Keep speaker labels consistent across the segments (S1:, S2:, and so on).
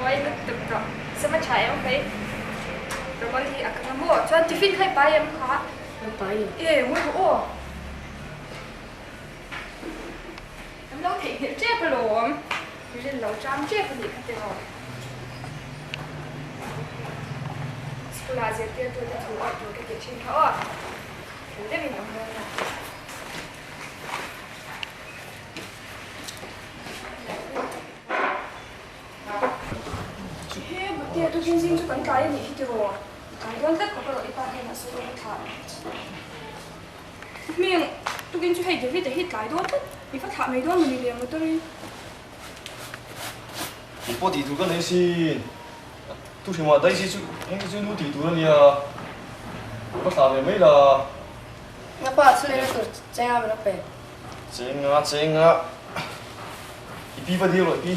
S1: Mawi lutuk tawh. Sama tha em hei. Ramon hi a kang a maw? Chuan tiffin kha i pai em kha?
S2: Ka pai lo.
S1: E, mawi rawh aw. Kan lo theihnghilh tep alawm. Rin lo chang tep a nih kha tiraw. School ah zirtirtute thu awih tur ka ti thin kha aw. Thil deuhin awm dawn a. He Bute tu zing zing chu kan tlai a nih hi tiraw? I tlai dawn tlat khawp erawh i pa hian a sawi dawn a thlah. Hming, tukin chu hei David-a hi tlai dawn tlat, i va thlah mai dawn mawni le motor in.
S3: Kei pawh tih tur ka nei sin. Tu hrimah Daisy chu eng chu nu tih tur a nia, va thlah ve mai la.
S2: Nga pa chu eng tur chenga min lo pe.
S3: Chenga chenga i pi va dil rawh i pi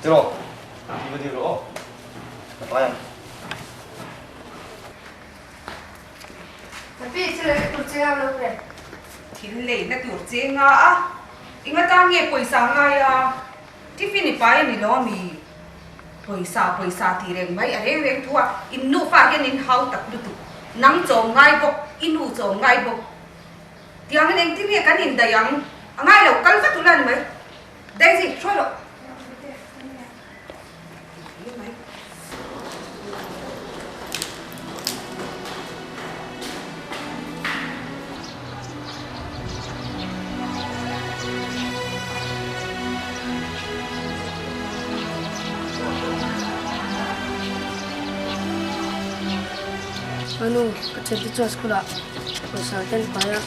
S3: tiraw i pi va dil rawh aw ka tlai ang.
S2: Ka pi chu lei tur chenga min lo pe.
S4: Thil leina tur chenga a enga tan nge pawisa ngai a tiffin i pai a ni lo ami pawisa pawisa tih reng mai a reng reng thu a in nufa hian in hau tak lutuk nang chawm ngai bawk i nu chawm ngai bawk. Tiangin engtin nge kan indaih ang? A ngai lo, kal vat ula ni mai. Daisy, hruai rawh.
S2: Anu, ka thiante chuan school ah Pawisa ten pai a,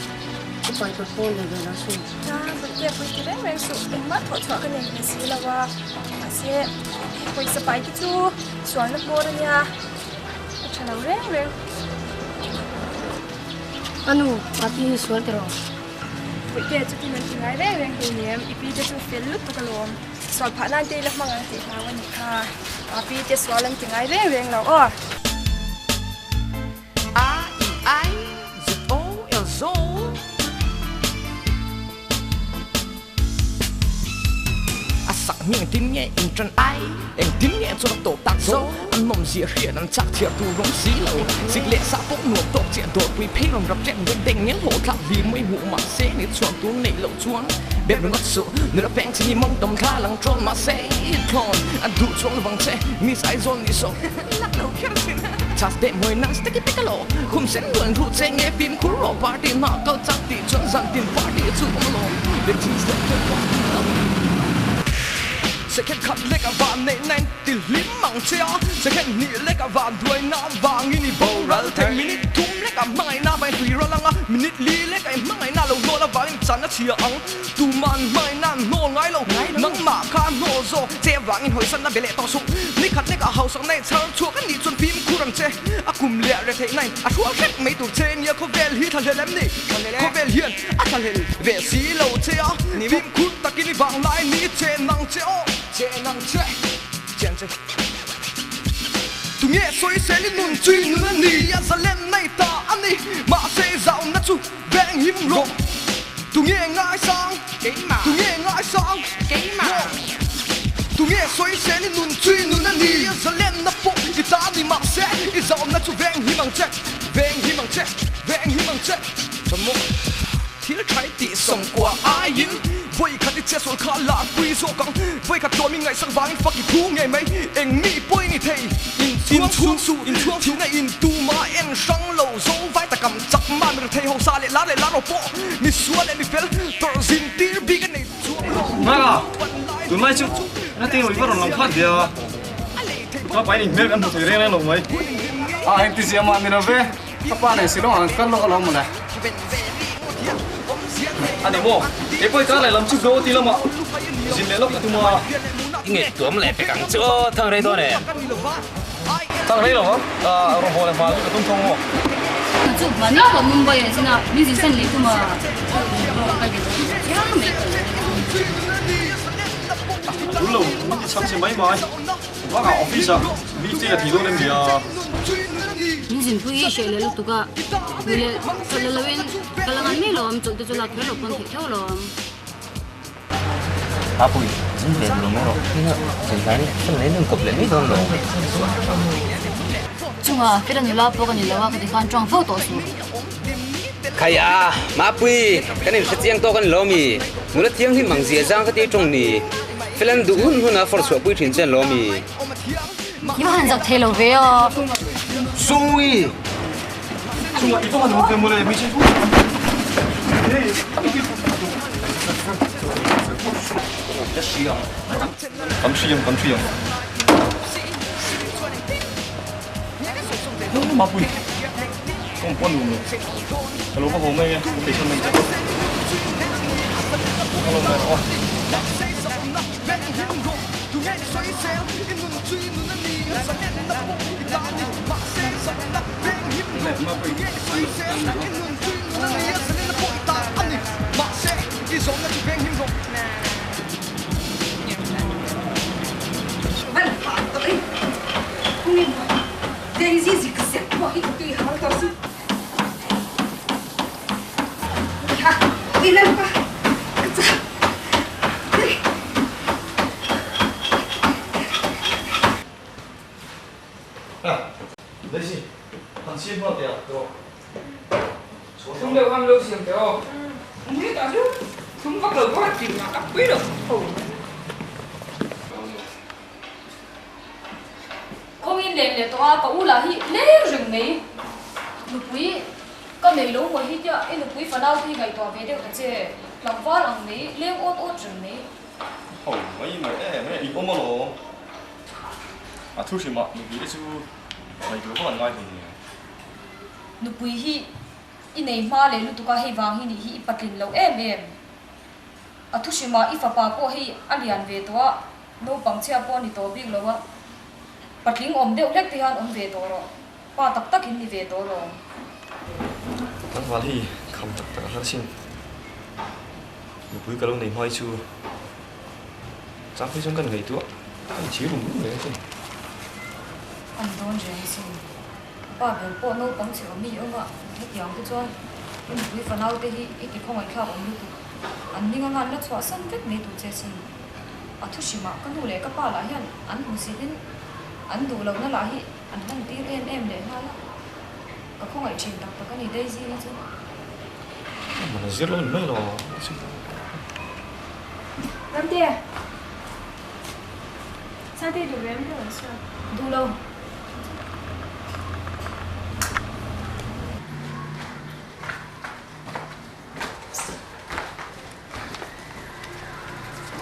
S2: ka pai tur pawh nei ve lo sin.
S1: A, Bawitea pawh ti reng reng suh, engmah thawh chhuah ka nei ve si lo a, mahse pawisa pai te chu sualna hmawr a nia, a tha lo reng reng.
S2: A nu, Api hi sual ti rawh.
S1: Bawitea chutin an ti ngai reng reng hleinem, i pi te chu fel lutuk alawm, sual phah nan te i la hmang ang tih hlau a nih kha, Api te sual an ti ngai reng reng lo aw.
S5: A I ai Z O L zo. A sak mi engtin nge in ṭan ai engtin nge chuan a tawp tak zo a nawm zia hriat an chak chhiar tur rawng si lo sik leh sa pawh nuam tawk chiah dawrpui phei rawn rap ṭek dek dek ngel hlawh thlak hlim mai hmuh mahse ni chhuan tur neih loh chuan ber ringawt suh nula peng chi ni mawng dawm thla lang ṭawn mahse thlawn a duh chuang lovang che Miss Aizawl ni sawk lak lo kher thin. Chas deh hmuai nan sticky pick alo Khum sen luan ruh che nge fimkhur rawh party hma kal chak tih chuan zan tin party chu awm alawm The cheese leh thil pawh tih lo. Second khat lek a van neih na in ti hlim ang che a, second hnih lek a van duai na vangin i boral thei. Minute thum lek a hmangaihna vangin tui ral ang a, minute li lek a i hmangaihna lo hnawl avangin chan a chhia ang. Tuman hmangaihna an hnawl ngai lo, nangmah kha hnawl zawk che vangin hawisan a be leh tawh suh. Ni khat lek a hausak na i chhar chhuak a nih chuan fimkhur ang che, a kum leh retheih na in a hrual hrek mai tur che nia khawvel hi thlahlel em ni? Khawvel hian A thlahlel ve si lo che a, fimkhur takin i vang lai ni che nang che aw, che nang che, che ang che. Tunge sawisel i nun chu i nun a ni, a zalen nei ta a ni, mahse i zauna chu veng him rawh. Tunge ngaisang, tunge ngaisang, rawh. Tunge sawisel i nun chu i nun a ni, a zalenna pawh i ta a ni, mahse i zauna chu veng him ang che, veng him ang che, veng him ang che. Chawmawk thil tha i tih sawmkua aiin vawikhat i chhiatsual kha lar pui zawk ang. Vawikhat tlawm i ngaihsak vangin fak i phu ngei mai. Eng mi pawh i ni thei. Inchhuang suh, inchhuang thihna in tuma en hrang lo zo vai takam chak mah mi rethei hausa leh lar leh lar ro pawh mi sual leh mi fel tawrh zin tir bik a nei chuang lo.
S3: Hmanga, tunlai chu nating lo i va rawn lang phat ve a, ka pain inhmel kan hmu thei reng reng lo mai.
S6: A engtizia mah ni lo ve. Ka pa nen Shillong ah kan kal lawk alawm mawle.
S3: A ni maw? Kei pawh i kar leh lam chu go ti lamah zin leh lawk ka tum a.
S7: I ngeih tuam leh pek ang chu aw, thang rei dawn em?
S3: Thang rei lo ang, rawn haw leh hma chu ka tum thawng maw?
S8: Chu hmani pawh Mumbai ah zin a, min zin san leh tum a, kal ve dawn chiang mai ka lo.
S3: A tul lo, min ti chhang che mai mai. Bakah office ah leave te ka thei dawn em nia.
S8: Min zinpui hi hreh leh lutuk a, hmui leh chawlh leh loin ka la ngai mai lo am, chawlh te chu lak kher loh pawn theih theuh lo am.
S7: Apui, zin ve duh lo mai rawh, hei hi zin hlai fan leh nun kawp leh mai dawn lo.
S8: Chunga fela nula pawh ka ni lo a, ka ti khan tawng fo tawh suh.
S7: Khai a, Mapui, kan inhre chiang tawk a ni lo mi? Nula thianghlim ang zia zang ka ti tawng ni. Felan duh hun hun a fawr chhuahpui thin che an lo mi?
S8: I va han zak thei lo ve aw.
S7: Sui!
S3: Chungah i va han hawk ve mawle, hmeichhe chu. Ka hria ang. Kan hria ang, kan hria ang. Mapui, kawng pawh a nuam lo. Ka lo va haw mai e, ka peihsan mai che. Ka lo mai rawh aw. Daisy, han siam nghal teh a, tawh.
S9: Thum deuh han lo siam teh aw. Hetah chu thum vak lo pawh a tih a pui lo.
S8: Khawngin lem leh tawh a, ka u lah hi leng reng mai. Nupui ka nei lo maw hi tia i nupui fanau te hi ngaihtuah ve deuh ta che, tlangval ang mai, leng awt awt reng mai.
S3: Ho mai mai em em, i awm alawm. A thu hrim ah nupui te chu ngaihtuah vak an ngai thei nia.
S8: Nupui hi i nei hma leh lutuk a, hei vang hi nih hi i patlin lo em em. A thu hrim ah i fapa pawh hei a lian ve tawh a, Naupang chhia pawh a ni tawh bik lo a, patling awm deuh hlek te hian awm ve tawh rawh, pa tak tak in ni ve tawh lawm.
S3: Tlangval hi kham tak tak a hlar sin. Nupui ka lo nei hmai chu chang phei chuan ka ngaihtuah a ni chhir rum rum reng asin.
S8: An dawn reng asin. Pa ber pawh naupang chhe awm i awm a, hetiang te chuan i nupui fanau te hi i ti khawngaihthlak awm lutuk. An ning anga an la chhuahsan vek mai tur che asin. A thu hrimah ka nu leh ka pa lah hian an hmusit in an duh lohna lah hi an hman tir em em leh nghal a, ka khawngaih thin tak tak a ni Daisy hi chu.
S3: Mana zir lo ni mai lo chu.
S1: Ramte! Sangte i duh ve em ka rawn sawi.
S8: Duh lo.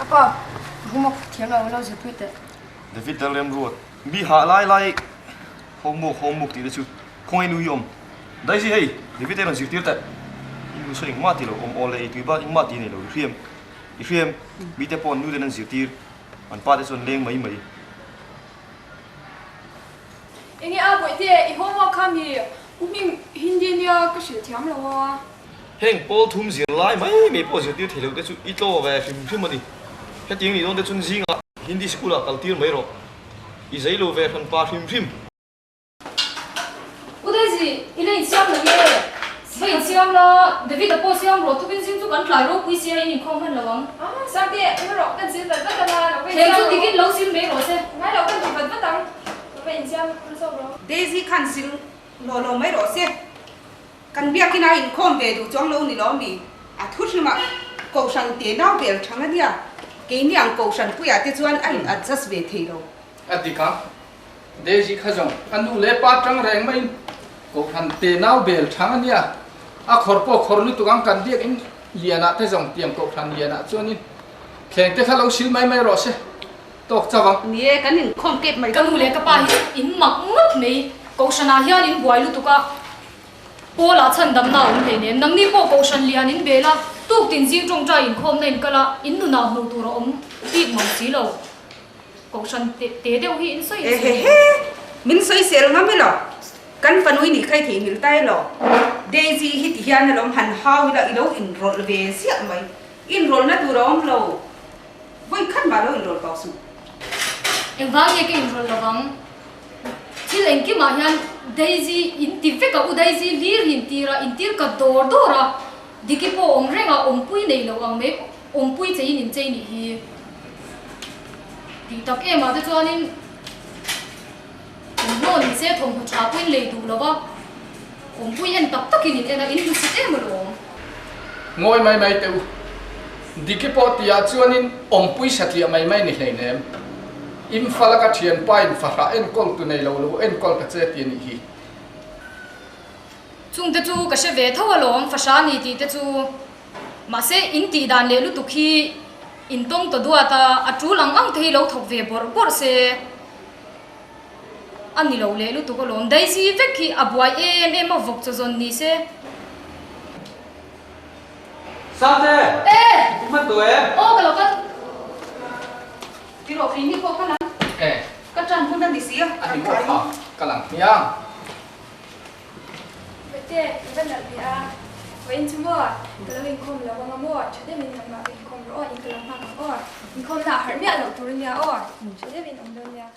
S1: Apa,
S2: Homework thiam lo lo zirpui teh.
S3: David Lalremruat, Mi hah lai lai homework homework tih te chu khawngaih nu hi awm. Daisy hei, David a rawn zirtir teh. I nu saw engmah ti lo awm aw le ei tui bak engmah ti nei lo i hriam i hriam mite pawh an nu ten an zirtir an pa te chuan leng mai mai.
S1: Enge a bawihte i homework kha mi u hming Hindi nia ka hrilh thiam lo a.
S3: Heng pawl thum zir lai mai mai pawh zirtir thei lo te chu i tlaw ve hrim hrim a ni. Hetiang nih dawn te chuan zingah Hindi school ah kal tir mai rawh. I zei lo ve hran pa hrim hrim.
S8: U Daisy, i la insiam lo nge? Va insiam la, David-a pawh siam rawh, tukin zing chu kan tlai ropui sia in inkhawm hman lo ang.
S1: Ah, Sangte, eng rawh, kan sil vat vat ang a, lo va insiam
S8: Thleng chu
S1: rawh.
S8: tikin lo sil mai rawh se.
S1: Ngai lo, kan ti vat vat ang, lo va insiam zawk rawh.
S4: Daisy khan sil lo lo mai rawh se. Kan biakin a inkhawm ve duh chuang lo ni lo mi? A thu hrimah Kohhran te nau bel thang a nia, keini ang Kohhran puiah te chuan a in adjust ve thei lo.
S6: A dik a, Daisy kha zawng a nu leh pa tang reng maiin Kohhran te nau bel thang a nia, a khawr pawh khawr lutuk ang kan biakin lianah te zawng tiang Kohhran lianah chuanin thleng te kha lo sil mai mai rawh se, tawk chauh ang.
S4: Ni e, kan inkhawm kep mai
S8: Ka nu leh ka pa hi in mak ngawt mai, Kohhranah hian in buai lutuk a, Paula chhandamna a awm hle nen, nangni pawh Kohhran lian in bel a, tuk tin zing tawngtai inkhawmna in kal a, in nunah hmuh tur a awm bik mang si lo. Kohhran te te deuh hi in sawi in sawi.
S4: Ehehe! Min sawi sel ngam elaw? Kan fanui nih kha i theihnghilh ta elaw? Daisy hi ti hian alawm han hau ila i lo inrawlh ve ziah mai. Inrawlhna tur a awm lo. Vawi khat mah lo inrawlh tawh suh.
S8: Engvang nge ka inrawlh lovang? Thil engkimah hian Daisy in ti vek a, U Daisy hlir hi in tir a, in tir kat dawr dawr a, Diki pawh awm reng a, awmpui nei lo ang mai, awmpui cheiin in chei nih hi. Tih tak em ah te chuanin thawmhnaw ni se thawmhnaw tha pawhin lei duh lo va, awmpui en tak takin in en a, in hmusit em alawm.
S6: Ngawi mai mai teh u, Diki pawh tihah chuanin awmpui satliah mai mai ni hleinem. Imphal a ka thianpa in fahrah enkawl tu nei lo lo enkawl ta che ti a nih hi.
S8: Chung te chu ka hre ve tho alawm, fahrah ni tih te chu. Mahse in tih dan leh lutuk hi in tawng ta duat a, a tul ang ang te hi lo thawk ve bawrh bawrh se a ni lo leh lutuk alawm. Daisy vek hi a buai em em a, vawk chaw zawn ni se.
S7: Sante!
S8: E!
S7: I hman tawh em?
S8: Aw ka lo kal.
S4: Ti rawh keini pawh ka lang.
S6: E.
S4: Ka tan hun a ni si a.
S6: A ni maw kha ka lang hmiang.
S1: Vete, i va nalh ve a. Vawiin chu maw? Ka lo inkhawm lo ang a maw? Tha deuhin nangmah ka inkhawm rawh aw, in ka lo nghak ang aw. Inkhawmna a harh miah loh tur a nia aw. Tha deuhin awm dawn nia.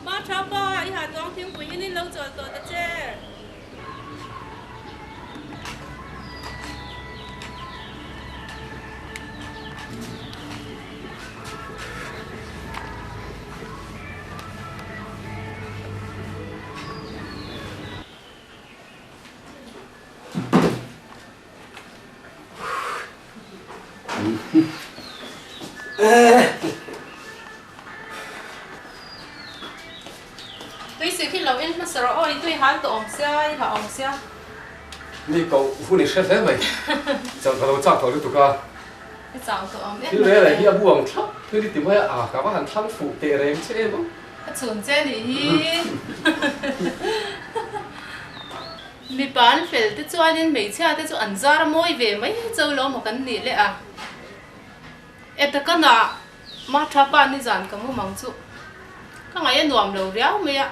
S10: Ma tha pa, i ha tuang thingpui in in lo chawl tawh ta che. Tui sik hi lo in hmasa rawh aw, i tui hal tawh awm sia, i ha awm sia.
S6: Mi ko hun i hre hle mai, chawlh ka lo chak tawh lutuk a.
S10: I chau tawh awm em mai.
S6: Thil rel ah hi a bu ang thlap thil i ti mai a, a ka va han thlang fuh teh reng che em aw.
S10: Ka chhun che nih hi. Mi. Mipa an fel te chuanin hmeichhia te chu an zar a mawi ve mai cho lo maw kan nih leh a. E takana ma tha pa nizan ka mu mang chu ka ngaih a nuam lo riau mai a.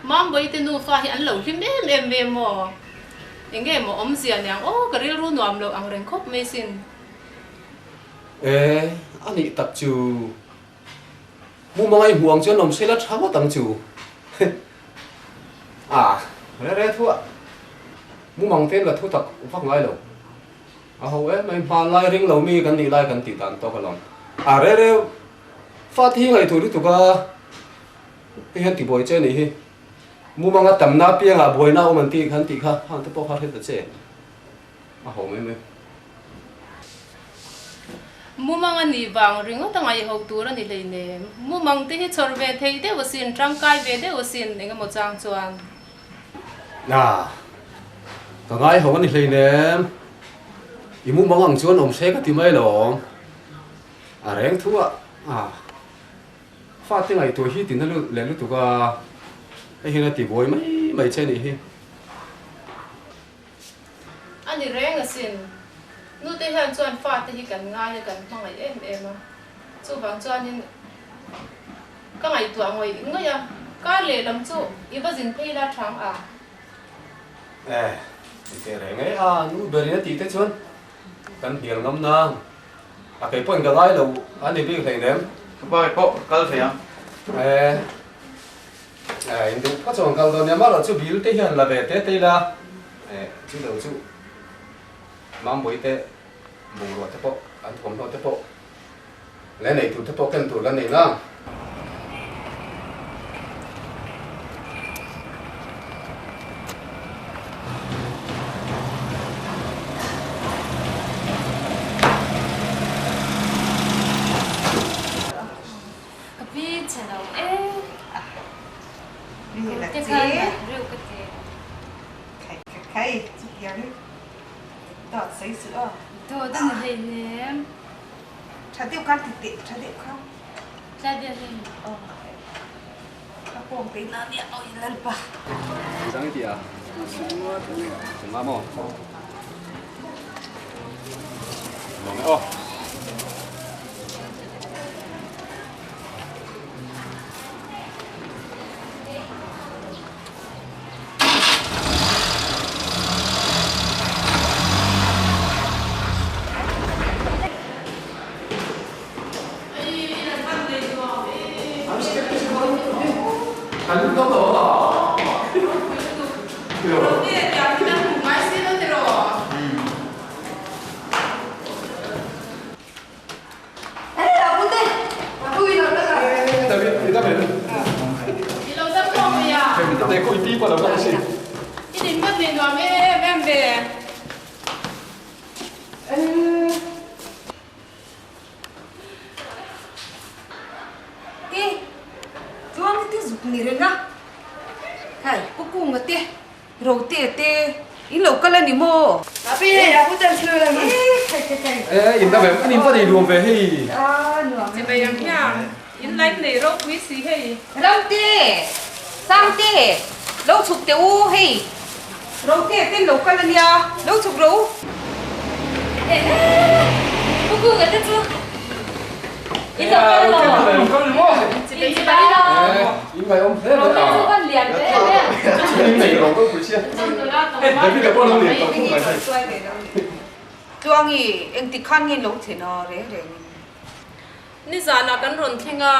S10: Mambawi te nufa hi an lo hlim em em ve maw? Enge maw awmzia niang aw ka rilru nuam lo ang reng khawp mai sin.
S11: E a nih tak chu Mumanga i hmuh ang chuan awm sela tha ngawt ang chu. A re re thuah mumang te la thu tak vak ngai lo. A ho em mai hmanlai ring lo mi kan nih lai kan tih dan tawk alawm. A re re fa te hi ngaihtuah lutuk a, hei hian tibuai che nih hi. Mumanga tamna apiangah buaina a awm an tih khan tih kha hang te pawh kha hre ta che. A ho mai mai.
S10: Mumang a nih vang ringawt a ngaihho tur a ni hleinem. Mumang te hi chhawr ve thei deuh asin, tangkai ve deuh asin eng emaw chang chuan.
S11: Na, ka ngaiho a ni hleinem. I mumang ang chuan awm se ka ti mai lawm. A reng thu a, a fate ngaihtuah hi tina leh lutuk a, hei hian a ti buai mai mai che nih hi.
S10: A ni reng asin. Nute hian chuan fate hi kan ngai a, kan hmangaih em em a. Chuvang chuanin ka ngaihtuah ngawih ngawih a, kar lehlam chu i va zin phei la thang a.
S11: E, ti teh reng e a, nu berin a tih te chuan kan hnial ngam nang. A kei pawhin ka ngai lo a ni bik hleinem.
S12: Ka pa pawh ka kal thei ang.
S11: E. In duh phawt chuan kal dawn nia, amaherawh chu bil te hian la ve te te ila, chu lo chu Mambawi te bungrua te pawh an thawmhnaw te pawh leh nei tur te pawh ken tur kan nei nang.
S8: Ka pi che lo e. Te khan reuh ka ti.
S4: Khai khai khai chutiang dawt sawi suh aw.
S8: Dawt a ni hleinem.
S4: Tha deuh khan ti teh tha deuh kha.
S8: Tlai vel hei aw.
S4: Ka pawng te ina nia aw in lalpa.
S11: Zang i ti a? Sungah maw? Lawm e aw.
S4: Ti chuan ti zuk ni reng a, khai Pu Kunga te Rote te in lo kal a ni maw?
S1: Api hei a pu tan chhung ang
S4: e khai khai khai.
S11: E in ta ve an in va nei luam ve hei.
S4: A nuam
S10: e. Chibai ang hian in light nei ropui si hei.
S4: Ramte Sangte lo chhuk teh u hei. Rote ten lo kal a nia lo chhuk ro.
S8: Ehe Pu Kunga te chu in lo kal maw? In chibai lo.
S11: In ngaihawm hle mai a.
S8: Rote chu kan lian ve em em.
S11: In nei lo pawh pui sia. David a pawh lo lian tawh thung mai hei.
S4: Tluangi engtik khan nge lo thlen a reng reng in.
S10: Nizanah kan rawn thleng a,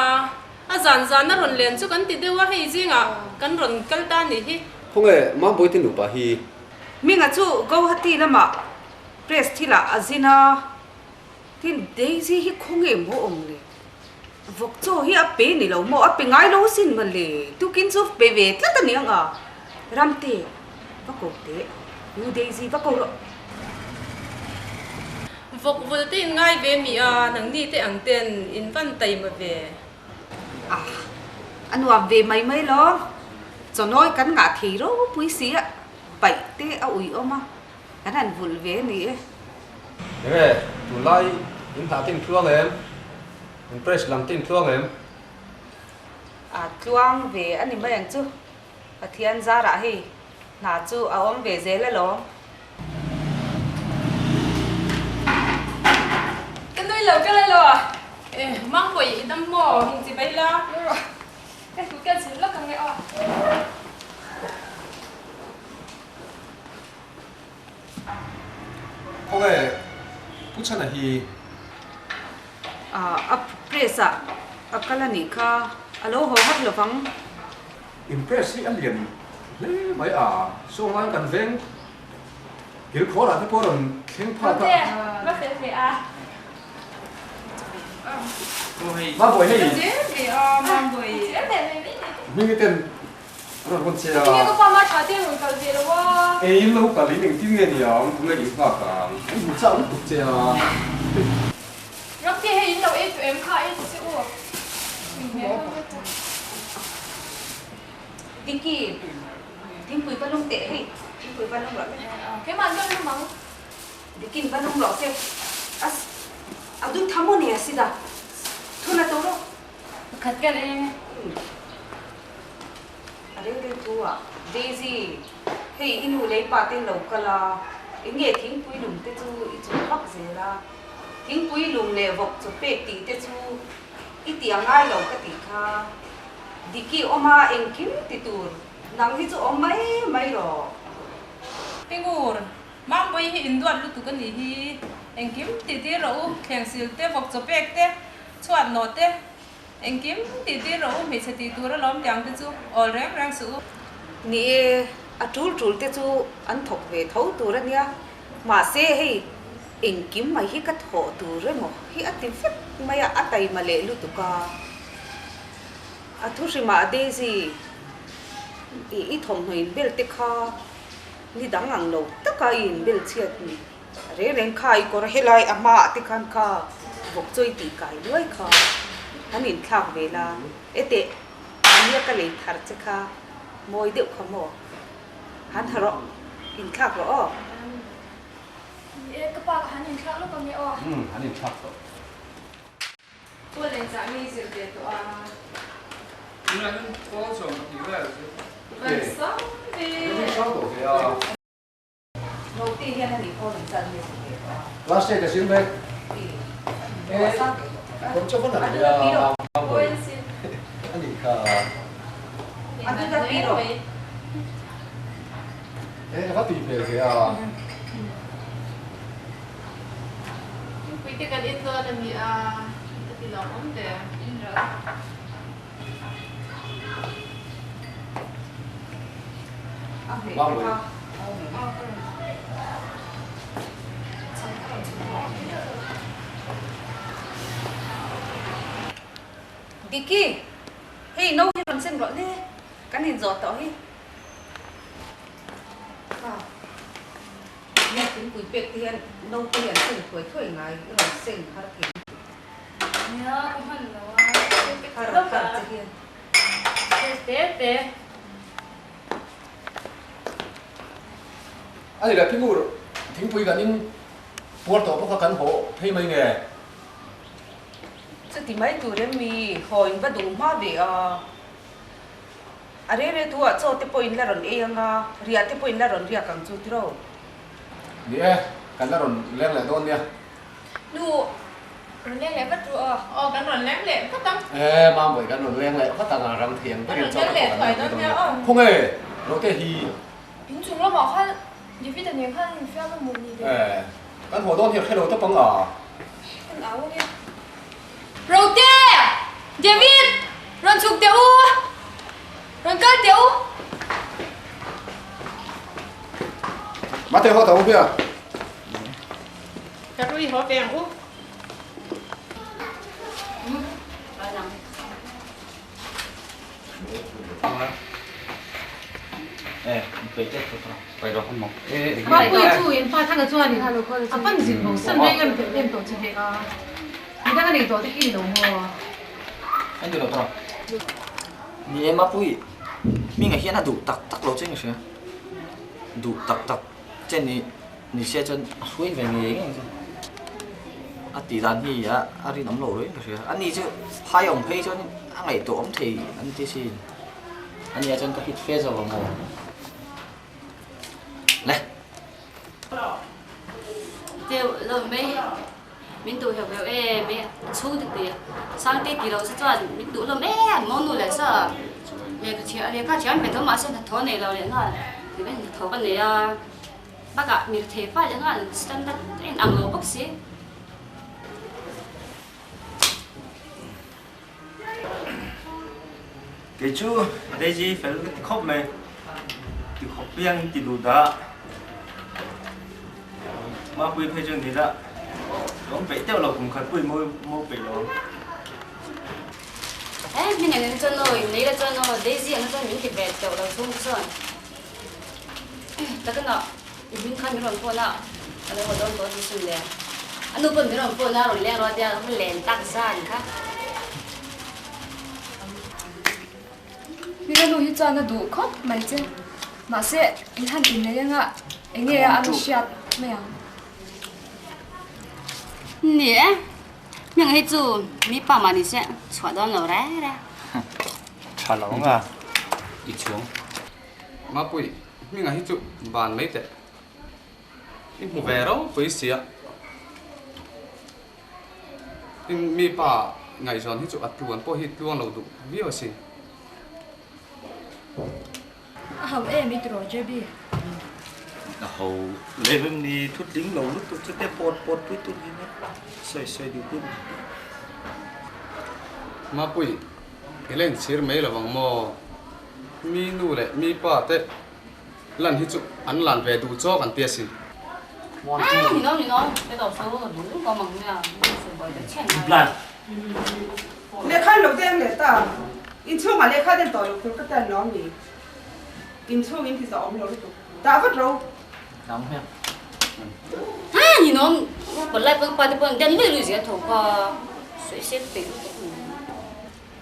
S10: a zan zan a rawn len chu kan ti deuh a, hei zingah kan rawn kal ta nih hi.
S11: Khawnge Mambawi te nupa hi?
S4: Hminga chu Guwahati lamah press thilah a zin a, tin Daisy hi khawnge maw awm le? Vawk chaw hi a pe ni lo maw? A pe ngai lo sin mawle, tukin chu pe ve tlat a ni ang a, Ramte va ko teh, U Daisy va ko rawh.
S10: Vawk vul te in ngai ve mi a, nangni te ang ten in van taima ve.
S4: Ah, a nuam ve mai mai lo. Chawnawi kan ngah thei ropui si a, paih te a ui awm a, kan han vulh ve a ni e.
S11: Enge, tunlai in hna te in tluang em? In press lam te in tluang em?
S4: A tluang ve a ni mai ang chu, Pathian zarah hei. Hna chu a awm ve zel alawm.
S1: Ka nui lo ka la lo a.
S10: E, Mangpui i dam maw? Hung chi bai la.
S1: Ka hmu ka zir lawk ang e aw.
S11: Khawnge Pu Chhana hi?
S4: A press ah a kal a nih kha, a lo haw hat lovang.
S11: In press hi a lian hle mai a, sawnglai kan veng kil khawr ah te pawh rawn thleng phak a.
S1: Va fel ve a.
S11: Mambawi hei. Hming i ten a rawn rawn che a.
S1: Tinge ka pa ma tha te rawn kal ve lo a.
S11: Ei in lo kal in engtin nge ni ang tunge in nghak ang. An hmu chak lutuk che a.
S1: Ramte hei in lo ei tawh em kha ei ta che u.
S4: Diki, thingpui va lum teh hei, thingpui va lum rawh le.
S1: Keimah an rawn lum ang.
S4: Dikin va lum rawh se. As, a dut tha maw ni a sida. Thu la tawh rawh.
S10: Pakhat ka reng.
S4: A reng reng thu ah, Daisy, hei i nu lei pa te lo kal a, eng nge thingpui lum te chu i chawh vak zel a, thingpui lum leh vawk chaw pek tih te chu i tih a ngai lo ka tih kha. Diki awm a, engkim ti tur nang hi chu awm mai mai rawh.
S10: Pingur, Mambawi hi induat lutuk a nih hi, engkim tih tir rawh u, thleng sil te, vawk chaw pek te, chhuat nawh te, engkim tih tir rawh u, hmeichhe tih tur alawm tiang te chu awl reng reng suh u.
S4: Ni e, a tul tul te chu an thawk ve tho tur a nia, mahse hei engkim mai hi ka thawh tur emaw hi a ti vek mai a, a taima leh lutuk a. A thu hrimah Daisy i i thawmhnaw inbel te kha Ni dang ang lo taka i inbel chhiat ni reng reng kha i kawr helai a hmaah te khan kha vawk chawi tih kai luai kha an inthlak ve la, e teh ania ka lei thar che kha mawi deuh kha maw han ha rawh inthlak rawh aw.
S1: Ni e, ka pa ka han inthlak lawk ang e aw.
S11: Umm, han inthlak tawh.
S10: Pawl eng zah nge i zir ve tawh a?
S6: Tunah hian pawl 12 vel chu.
S10: Van sang ve.
S11: Van sang tawh ve a.
S4: Note hian a nih pawl eng zah nge zir ve tawh a?
S11: Class eight a zir mek.
S4: E,
S11: kawr chaw va nalh ve a. A nih kha.
S4: A du ta pi rawh.
S11: E, a va tui hmel ve a.
S10: Thingpui te kan in dawn a ni a, ka ti lo awm ve. In rawh.
S4: Diki, hei no hi rawn sen rawh le, kan inzawh tawh hi. Nia thingpui pek te hian naute hi an seng thuai thuai ngai i rawn seng har thei lutuk.
S1: Nia ka hman lo a
S4: Har har che hian.
S1: Te te te.
S11: A ni le Pingur thingpui kan in puar tawh bawk a kan haw phei mai nge.
S4: Chuti mai tur em mi haw in va duh hma ve a. A rei rei thu ah chaw te pawh in la rawn ei ang a, riah te pawh in la rawn riak ang chu tiraw?
S11: Ni e, kan la rawn leng leh dawn nia.
S1: Nu, rawn leng leh vat ru aw.
S10: Aw, kan rawn leng leh vat ang.
S11: E, Mambawi kan rawn leng leh vat ang a, ram thiang berin chaw te pawh kan rawn ei dawn nia. Khawnge, Rote hi.
S1: In chung lamah khan David-a nen khan in fiam a maw ni le?
S11: E, kan haw dawn hi a hre lo tawp ang a.
S1: Kan au ang e. Rote! David! Rawn chhuk teh u! Rawn kal teh u!
S11: Mate haw ta u hia.
S10: Ka rui haw ve ang u.
S13: Mapui chu in pa thanga chuanin a pan zin bo san reng em em tawh che hek a, midang a nei tawh te khi ni lo maw?
S12: Ni e Mapui, hmingah hian a duh tak tak lo che nge hria, duh tak tak che ni. Ni se chuan a hruai ve ngei ngei chu. A tih dan hi a a rinawm lo reng ka hria. Ani chu phai awm phei chuan a ngaihtuah awm thei an ti sin. Ania chuan ka hit fe zo ang aw. Le.
S14: Teu lo mai min duh heuh heuh e mai a chhung te ti Sangte ti lo se chuan min duh hlawm em maw nu leh sa lehkha thiam lehkha thiam ve tho mahse hnathawh nei lo leh nghal ti mai hnathawh ka nei a bakah mi rethei fai leh nghal standard a in ang lo bawk si.
S15: Kei chu Daisy fel ka ti khawp mai, ti khawp piang in ti duh dah. Mapui phei chu ni la, ka awm peih teuh lo kum khat pui mawi mawi peih lo ang.
S14: He hming an en chuan aw, innei la chuan aw, Daisy an chuan min ti ve teuh lo chhung te chuan. Takin ah i hming khan min rawn phone a, ka lo haw dawn tawh ti sin le. A nu pawn min rawn phone a, rawn leng rawh a tia, ka len tak zan kha.
S1: Hming a nu hi chuan a duh khawp mai che. Mahse, in han innei anga eng nge a la hriat mai ang.
S14: Ni e, hming hi chu mi pa mah ni se chhuah dawn lo reng reng.
S15: Tha lo anga
S7: i chhuang. Mapui, hmingah hi chu ban mai teh. I hmu ve ropui sia. Tin, mi pa ngaihzawn hi chu a tluan pawh hi tluang lo duh viau asin.
S1: A ho em i tiraw JB?
S15: A ho lem em ni thu tling lo lutuk chu te pawt pawt pui tur hi nia sawi sawi duh pui mai.
S11: Mapui, i la inchhir mai lo ang maw? Mi nu leh mi pa te lan hi chu an lan ve duh chawk an ti asin.
S4: Lehkha an lo deng leh ta. Inchhungah lehkha den tawh loh tur ka tan lo ami? Inchhung in ti zawh awm lo lutuk. Dah vat ro.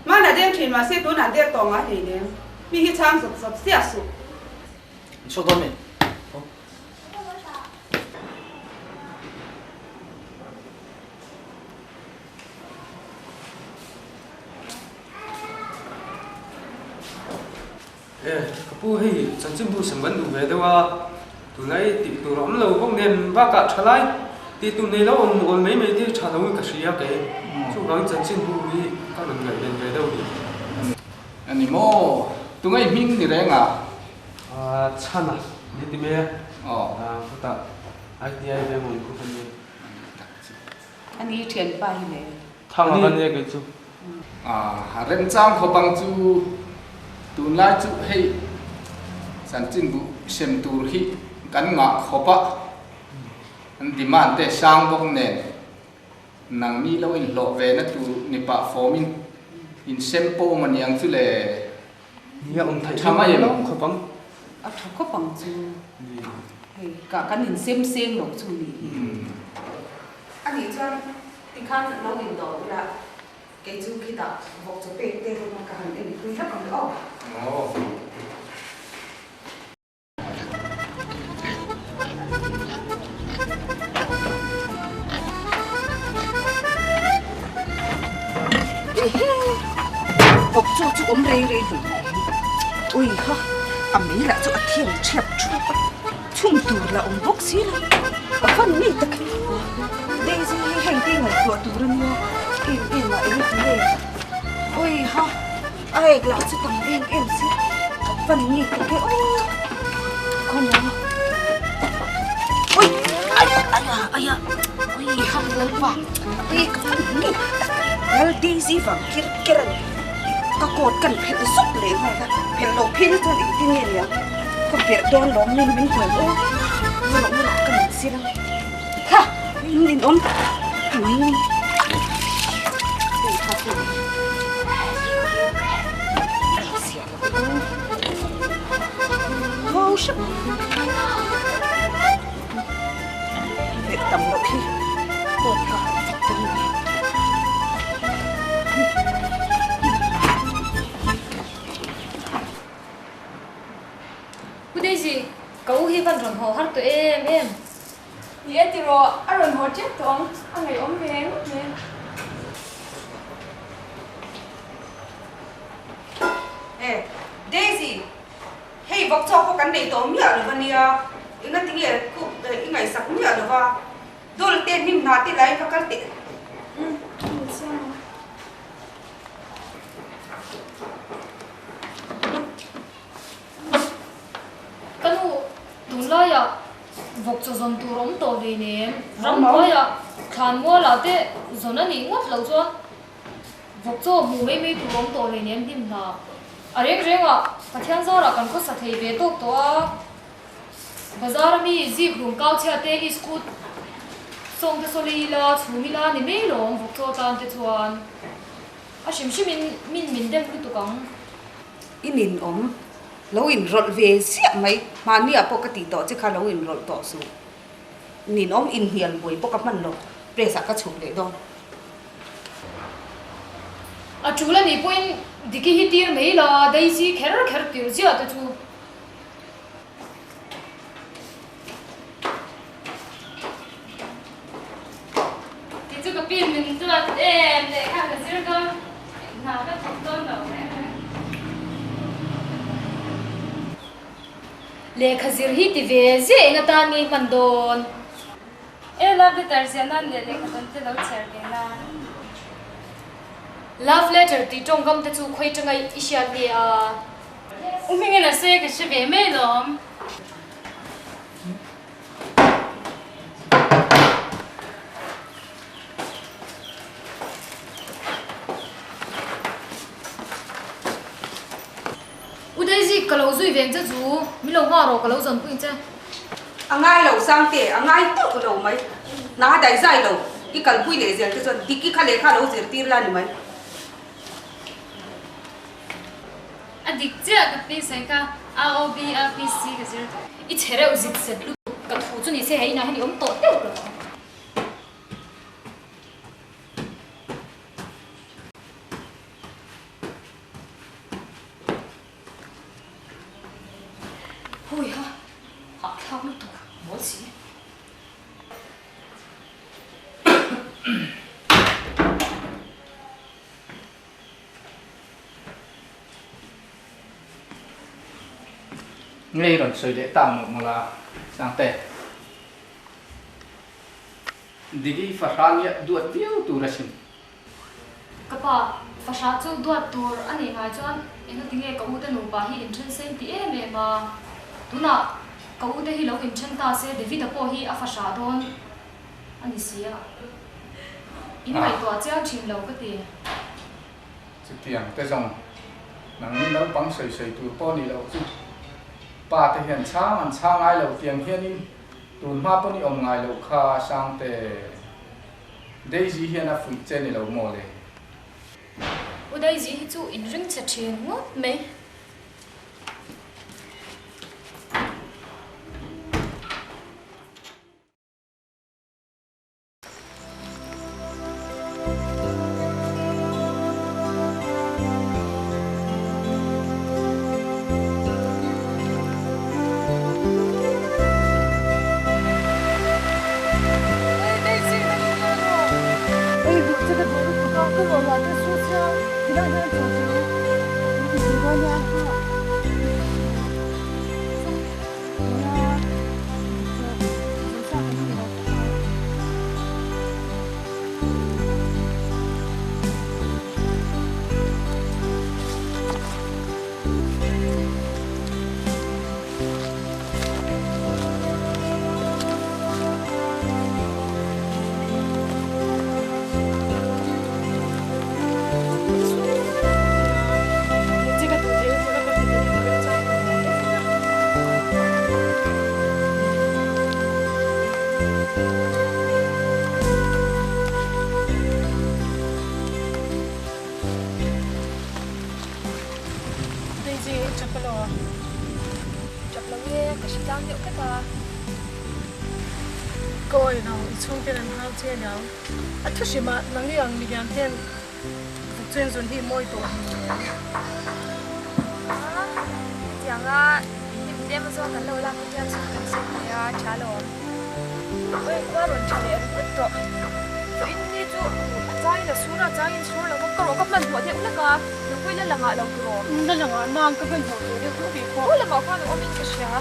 S4: Hmanah deng thin mahse tunah dek tawh ngai hlei nem. Mi hi chhang zawp zawp siah suh.
S12: An chhuak dawn mi?
S11: E, ka pu hei chanchinbu sem kan duh ve deuh a, tunlai tih tur a awm lo bawk nen bakah thalai tih tur nei lo awm awl mai mai te tha lo in ka hria kei, chuvangin chanchinbu hi ka rawn ngaihven ve deuh ni.
S6: A ni maw? Tungai hming ni reng a?
S11: Chhana ni ti mai a, khutah ITI veng awm khu ka nia.
S4: A ni thianpa hi le.
S11: Thanga ka nia kei chu.
S6: A remchang khawp ang chu tunlai chu hei chanchinbu sem tur hi kan ngah khawp a, an demand te sang bawk nen nangni lo inhlawh ve na tur ni pah fawmin in sem pawm a niang chu le.
S11: Nia awm theih tha mai em khawp ang.
S4: A tha khawp ang chu. Hei ka kan in sem seng lo chu nih hi. A nih chuan tikhan lo in dawr ula kei chu khitah vawk chaw pek te rawng a ka han en pui hlak ang aw.
S16: Vawk chaw chu awm rei rei hlawm mai. Ui ha, a mei lah chu a thiam thiap thup a, chhum tur lah awm bawk si lo. A fan ngei tak hi. Daisy hi heng te ngaihtuah tur a nia, em em ah eng ti nge. Ui ha. A ek lah chu tam em em si ka fan ngei ta ke aw khawmaw ui aya aya aya ui ham lalpa ui ka fan ngei tak lal Daisy vang kir ker a ni ka coat kan phelh zawk leh nghal a phelh loh phei na chuan engtin nge nia ka verh dawn lawm min min hmuh aw ngarawh ngarawh ka min sir ang ha in ninawm mai.
S8: Pu Daisy, ka u hi van rawn haw har tawh em em.
S1: Ni e tiraw, a rawn haw tep tawh ang, a ngaihawm ve ngawt mai.
S4: E, Daisy, hei vawk chawk pawh kan nei tawh miah lo va nia, Engati nge khup i ngaihsak miah lo va, dawl te hnim hna te lai kha kal teh.
S1: Umm, ka hmu chiang ang.
S8: Ka nu, tunlaiah vawk chaw zawn tur awm tawh hlei nem. Ramhnuaiah thlan mualah te zawn a nih ngawt loh chuan vawk chaw hmuh mai mai tur awm tawh hlei nem hnim hna. A reng rengah Pathian zarah kan khawsa thei ve tawk tawh a. Bazar a mi zik rum kau chhia te iskut sawng te saw lei ila chhum ila ni mai lawm vawk chaw tan te chuan a hrim hrim in min min dem lutuk ang.
S4: I nin awm lo in rawlh ve ziah mai mahni ah pawh ka tih tawh che kha lo in rawlh tawh suh nin awm in hnial buai pawh ka hman lo press ah ka chhuk leh dawn.
S8: A tul a nih pawhin Diki hi tir mai la Daisy kher kher tir ziah te chu.
S10: Ti chu ka pin min duat em leh kha ka zir dawn hna ka thawk dawn lo reng reng.
S8: Lehkha zir hi ti ve ziah eng atan nge hman dawn?
S10: E love letter ziah nan leh lehkha dawn te lo chhiar ve nan.
S8: Love letter tih tawngkam te chu khawi tanga i hriat nge a?
S10: U hmingin a sawi ka hre ve mai lawm.
S8: U Daisy, ka lo zui veng che chu, min lo nghah rawh ka lo zawn pui che.
S4: A ngai lo Sangte, a ngai teuh lo mai. Hna daihzai lo, i kalpui leh zel te chuan Diki kha lehkha lo zirtir la ni mai.
S10: A dik chiah ka pi sawi kha A O B A P C ka zir tawh.
S8: I chhe reuh zit zet lutuk ka thu chu ni se hei inah hian i awm tawh deuh lo ang. Hui ha, hahthlak lutuk mawl si.
S6: Ngei rawn sawi leh ta mawlh mawlh a, Sangte. Digi fahra nia duat viau tur asin.
S8: Ka pa, fahra chu duat tur a nih ngai chuan engati nge ka ute nupa hi inthen sen ti em em a. Tunah ka ute hi lo inthen ta se David-a pawh hi a fahra dawn a ni si a. In ngaihtuah chiang thin lo ka ti.
S6: Chutiang te zawng nangni naupang sawi sawi tur pawh ni loh chu pa te hian chhang an chhang ngai lo tiang hianin tun hma pawn i awm ngai loh kha Sangte Daisy hian a fuih che ni lo maw le?
S8: U Daisy hi chu in ring che thin ngawt mai.
S13: Daisy, i chap alo?
S1: Chap lo e, ka hre tlang deuh vek a.
S13: Ka awi lo, i chhungten an hau che aniang. A thu hrim ah nang i ang milian ten vuk chen zawn hi mawi tawh ang.
S1: A, hetiang a hnim tlem zawk kan lo lak te hian chhung kan siam thei a, tha alawm. Oi, khua rawn tha leh ringawt tawh. Chaw in ni chu a changin a sur a, a changin sur lo va, ka rawh ka hmanhmawh deuh hlek a, nupui la langah lo tiraw?
S13: La langah nang ka hmanhmawh ve deuh tho ve pawh.
S1: Aw lamah khuan a awmin ka hria.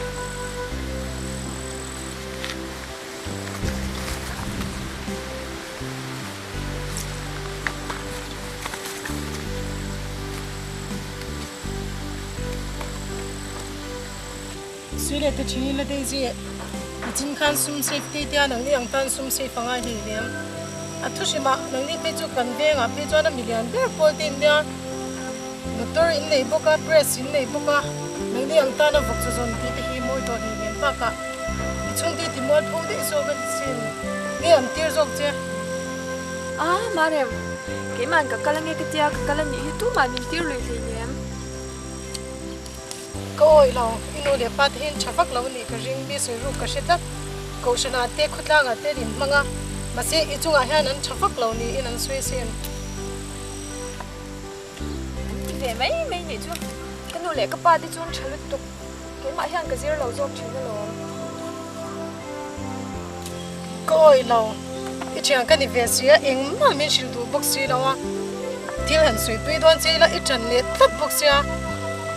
S13: Sui leh te thin ila Daisy a chin khan sum safe ti tia nangni ang tan sum safe a ngai hlei lem. A thu hrimah nangni phei chu kan vengah phei chuan a milian ber pawl te in nia motor in nei bawk a press in nei bawk a nangni ang tan a vawk chu zawn tih te hi mawi tawh hlei lem bakah i chhungte ti mual pho daih zawk a ni sin nge an tir zawk che.
S1: A Marem, keimah'n ka kal ange ka tia ka kal anih hi tumah min tir lui hlei nem.
S13: Ka awih lo, i nu leh pa te hian tha vak lo a nih ka ring, mi sawi ruk ka hre tlat. Kohhranah te, khawtlangah te an inhmang a, mahse i chungah hian an tha vak lo niin an sawi asin.
S1: An ti ve mai mai nih chu, ka nu leh ka pa te chu an tha lutuk, keimah hian ka zir lo zawk thin alawm.
S13: Ka awih lo, i thian ka ni ve si a, engmah min hrilh duh bawk si lo a, thil han sawi pui dawn che ila i tan leh tlat bawk sia,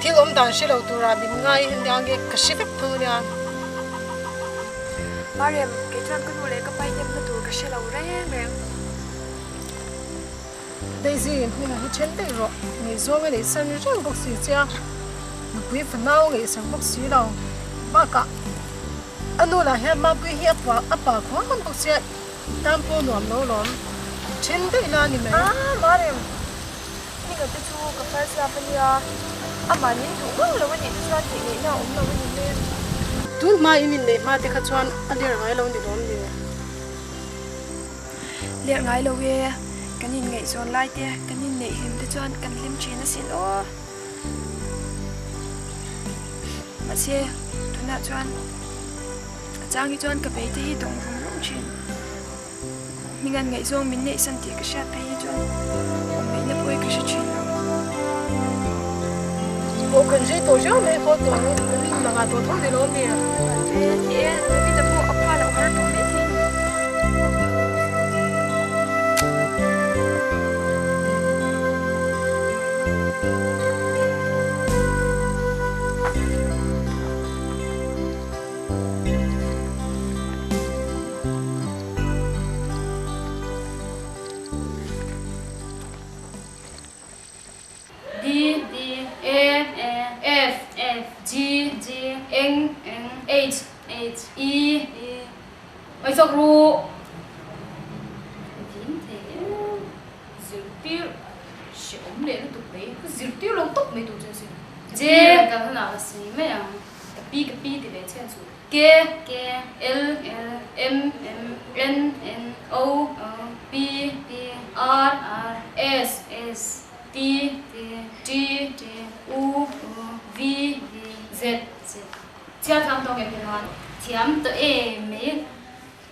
S13: thil awm dan hre lo tura min ngai ania nge ka hre vek tho ania.
S1: Mariam, kei chuan ka nu leh ka pa i hnemna tur ka hre lo reng reng.
S13: Daisy, hmingah hi then daih rawh, ngaihzawng a neihsan reng bawk si che a, nupui fanau a ngaihsak bawk si lo, bakah A nu lah hian Mapui hi a pa a pa khuang ngam bawk sia tan pawh nuam lo lawm then daih la ni mai.
S1: Ah Marem, hminga te chu ka first love a nia, amah nin duh ngang lo a nih te chuan tih ngaihna a awm lo a ni mai.
S13: Tun hma in inneih hma te kha chuan a ler ngai lo ni lawm ni?
S1: Ler ngai lo e, kan inngaihzawn lai te, kan inneih hlim te chuan kan hlim thin asin aw. Mahse, tunah chuan a chang hi chuan ka bei te hi dawng rum rum thin. Hminga'n ngaihzawng min neihsan tih ka hriat phei hi chuan awm ngaihna pawh hi ka hre thin lo.
S13: Aw kan rei tawh riau mai haw tawh ang, kan inlangah tawh tho ni lo a mi?
S1: E ni e, David-a pawh a khua loh har tawh mai thei ni.
S14: D D A A F F G G N N H H E E Oi chawk ru. Vin thei em. Zirtir hreawm leh lutuk mai. Ka zirtir lo tawp mai tur chu a sin. J ka hunah ka sawi mai ang. Ka pi ka pi ti ve chhen chu. K K L L M M N N O O P P R R S S T T T T U U V V Z Z Chhiar thiam tawh nge Pirhan? Thiam tawh e mai.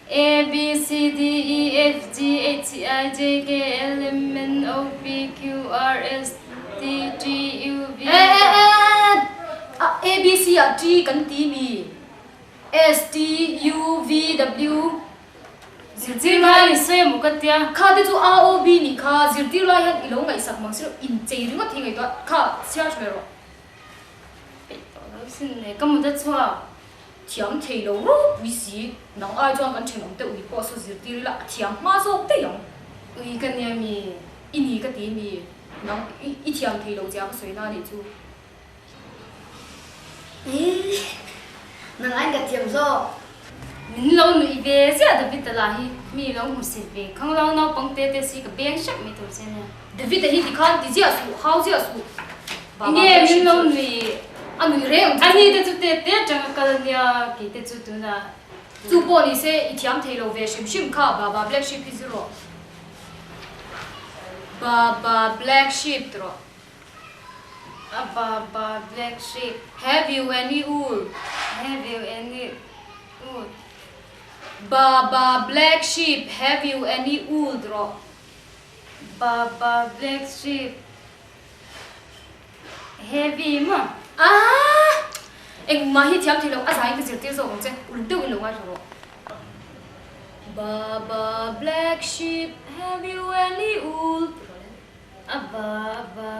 S14: A B C D E F G H I J K L M N O P Q R S T T U V E E E A B C ah T kan ti mi S T U V W Zirtir lai in sawi emaw ka tia. Kha te chu A O B nih kha zirtir lai hian i lo ngaihsak mang si lo inchei ringawt hi ngaihtuah kha chhiar tha leh rawh. Peih tawh lo sin le ka mut a chhuak. Thiam thei lo ropui si, nang ai chuan kan thenawm te ui pawh saw zirtir ila a thiam hma zawk daih ang. Ui ka nia mi, i ni ka ti mi, nang i thiam thei lo zia ka sawi na nih chu.
S2: Ih, nang aiin ka thiam zawk.
S14: Min lo nuih ve ziah David-a lah hi, mi lo hmu sit ve khang lo naupang te te si ka beng hrep mai tur che nia. David-a hi tikhan ti ziah suh, hau ziah suh. Enge min lo nui, a nui reng ang chu. Ani te chu te te atang a kal ania, kei te chu tunah. Chu pawh ni se i thiam thei lo ve hrim hrim kha Baba Black Sheep hi zu rawh. Baba Black Sheep ti rawh. A Baba Black Sheep. Have you any wool? Have you any wool? Baba Black Sheep, have you any wool ti rawh. Baba Black Sheep. Heavy maw? Aah! Engmah hi thiam thei lo, a zaiin ka zirtir zawk ang che, uluk deuhin lo ngaithla rawh. Baba black sheep have you any wool? Tih rawh le. A baba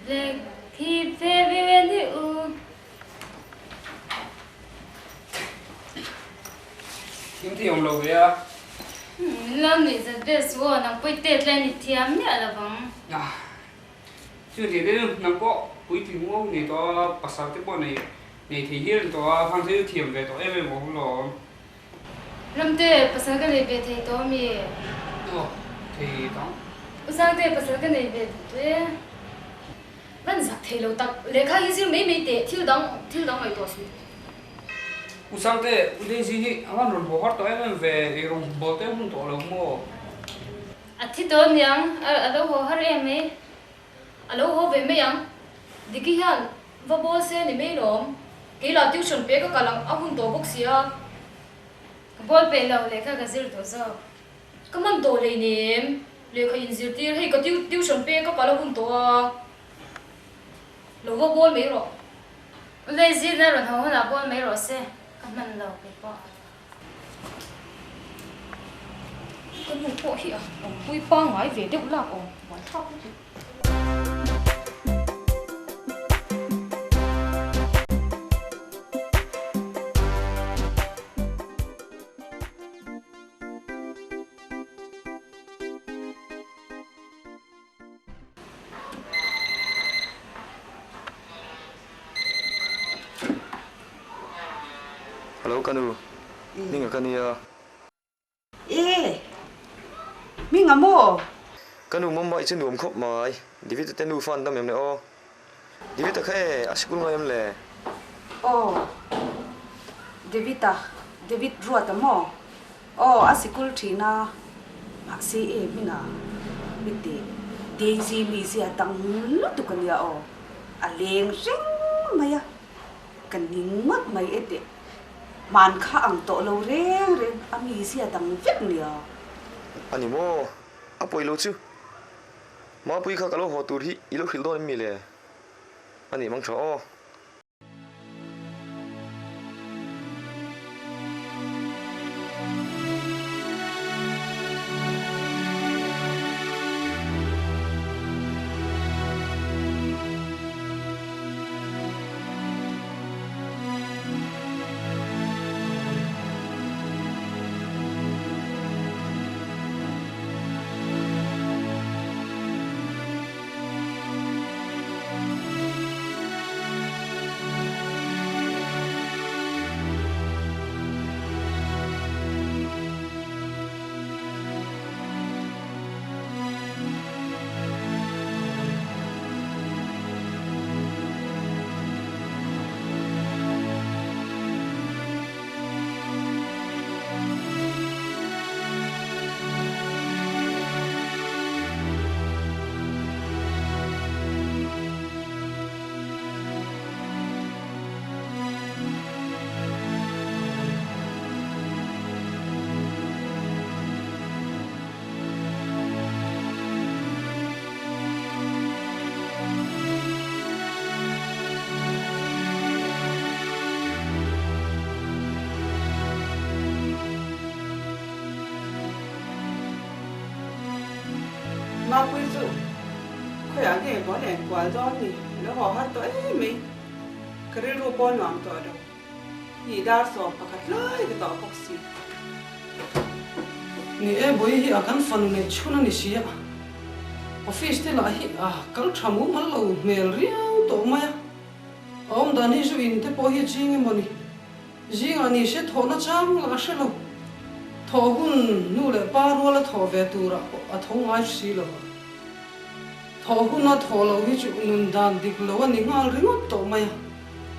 S14: black sheep have you any wool?
S9: Thim thei awm lo ve a.
S14: Min lo nuih zat vel suh aw, nang pawh i tet lai ni thiam miah lo vang.
S9: Chu ni deuh nang pawh puitling uau nei tawh a, pasal te pawh nei. Nei thei hial an tawh a, khang chu thiam ve tawh em em awm lawm.
S8: Ramte, pasal ka nei ve thei tawh ami?
S9: Aw, thei tawh.
S8: U Sangte, pasal ka nei ve duh tawh e. Van zak thei lo tak, lehkha hi zir mai mai teh, thil dang, thil dang ngaihtuah suh.
S9: U Sangte, U Daisy hi a van rawn haw har tawh em em ve, ei rawn bawl te hun tawh lo maw?
S8: A thi tawh aniang, a lo haw har em mai. A lo haw ve mai ang. Diki hian va bawl se ni mai lawm. Kei lah tuition pe ka kal ang a hun tawh bawk si a. Ka bawl peih lo, lehkha ka zir tawh zawk. Ka hman tawh hlei nem, lehkha inzirtir hei ka tuition pe ka kal a hun tawh a. Lo va bawl mai rawh. Ule zirna rawn haw hunah bawl mai rawh se, ka hman lo kei pawh. Ka nu pawh hi a awmpui pangngai ve deuh lak awm buai thlak lutuk.
S3: Hello ka nu, Hminga ka nia.
S16: E, Hminga maw?
S3: Ka nu Mumbai chu nuam khawp mai, David-a te nufa an dam em le aw? David-a kha e, a sikul ngai em le?
S16: Aw, David-a, David Ruata maw? Aw, a sikul thin a, mahse e hminga mite Daisy mizia dang lutuk a nia aw, a leng reng mai a, ka ning ngawt mai e teh, hman kha ang tawh lo reng reng a mizia dang vek nia.
S3: A ni maw? A pawi lo chu. Mapui kha ka lo haw tur hi i lo hrilh dawn em mi le? A nih mang tha aw.
S17: Mapui chu khawiah nge maw len kual dawn ni? Lo haw har tawh em mai. Ka rilru pawh nuam tawh lo. Hi dar 11 lai ka tawh bawk si.
S13: Ni e, Bawihi hi a kan fanu neih chhun a ni si a. Office te lah hi a kal tha mumal lo hmel riau tawh mai a. A awm dan hi zu in te pawh hi a ching emaw ni? Zingah ni se thawhna chang lah a hre lo. Thawh hun nu leh pa ruala thawh ve turah pawh a tho ngai si lo a. Thawh huna thawh loh hi chu nun dan dik lo a ni nghal ringawt tawh mai a.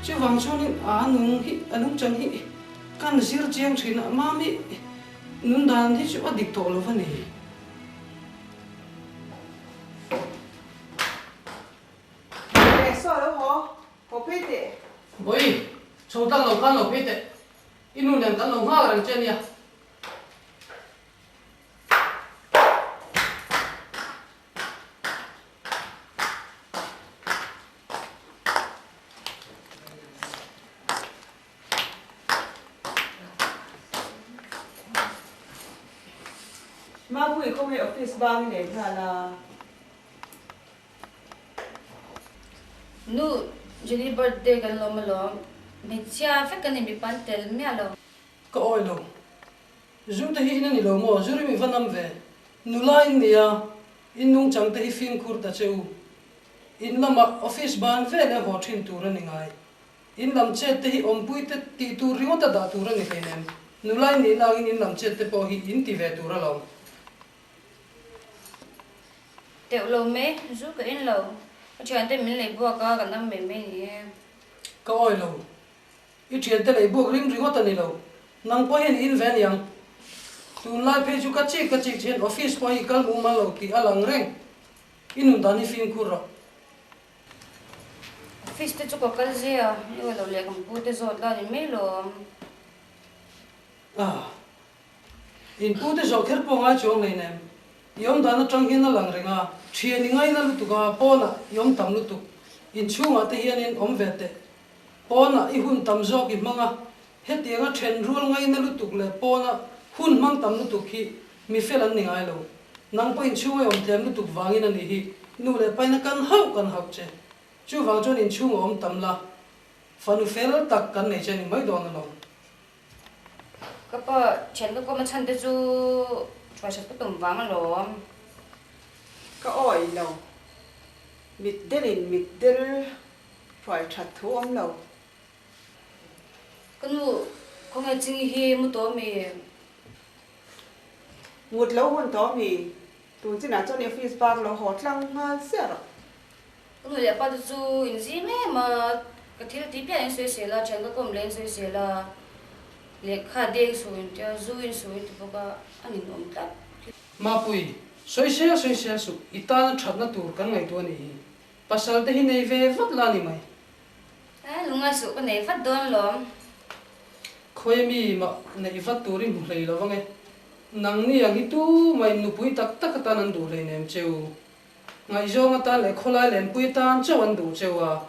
S13: Chuvang chuanin a nung hi a nungchang hi kan zir chiang thin a, Mami nun dan hi chu a dik tawh lo va ni.
S17: Leh saw lo haw, haw phei teh.
S6: Bawi, chho tlang lo khan lo phei teh. I nu nen kan lo nghak reng che nia.
S17: Mapui khawnge office bang i nei nghal a.
S14: Nu, Jenny birthday kan lawm alawm. Hmeichhia vek ka ni mipa an tel miah lo.
S13: Ka awi lo. Zu te hi in a ni lo maw? Zu rim i va nam ve. Nula in nia, in nungchang te hi fimkhur ta che u. In lamah office ban vel e haw thin tur a ni ngai. In lam chet te hi awmpui te tih tur ringawt a dah tur a ni hleinem. Nula in nihna angin in lam chet te pawh hi in ti ve tur alawm.
S14: Teuh lo mai, zu ka en lo. Ka thiante min lei buak a, ka nam mai mai ni e.
S13: Ka awi lo. I thiante lei buak ring ringawt a ni lo. Nang pawh hian i in ve aniang. Tunlai phei chu ka chik ka chik che hian office pawh hi i kal mumal lo tih a lang reng. I nun dan hi fimkhur rawh.
S14: Office te chu ka kal zia, i awi lo leh kan pu te zawt la ni mai lawm.
S13: Ah. In pu te zawh kher pawh ngai chuang hlei nem. I awm dan atang hian a lang reng a, thian i ngaina lutuk a, pawnah i awm tam lutuk. Inchhungah te hianin awm ve teh. Pawnah i hun tam zawk i hmang a, hetianga then rual ngaina lutuk leh pawna hun hmang tam lutuk hi mi fel an ni ngai lo. Nang pawh inchhunga i awm tlem lutuk vangin a nih hi nu leh paina kan hauh kan hauh che. Chuvang chuan inchhunga awm tam la, fanu fel tak kan nei che ni mai dawn alawm.
S14: Ka pa thian ka kawm a chhan te chu hruaisat ka tum vang alawm.
S17: Ka awih lo. Mitdelin mitdel Hruai that thu awm lo.
S14: Ka nu, khawnge Chingi hi mu tawh mi?
S17: Mut lo hun tawh mi? Tun chinah chuan i office bak lo haw tlang nghal chiah rawh.
S14: Ka nu leh pa te chu in zim em a, ka thil ti piah in sawi sel a, thian ka kawm leh in sawi sel a, lehkha deng suh in tia, zu in suh in ti bawk a, a ninawm tlat.
S13: Mapui, sawi sel sawi sel suh, i tana thatna tur kan ngaihtuah a nih hi. Pasal te hi nei ve vat la ni mai.
S14: A lunga suh ka nei vat dawn lawm.
S13: Khawi mi mah neih vat tur i hmu hlei lo ange. Nangni ang hi tu mai nupui tak tak atan an duh hleinem cheu. Ngaihzawng atan leh khawlai lenpui atan chauh an duh cheu a.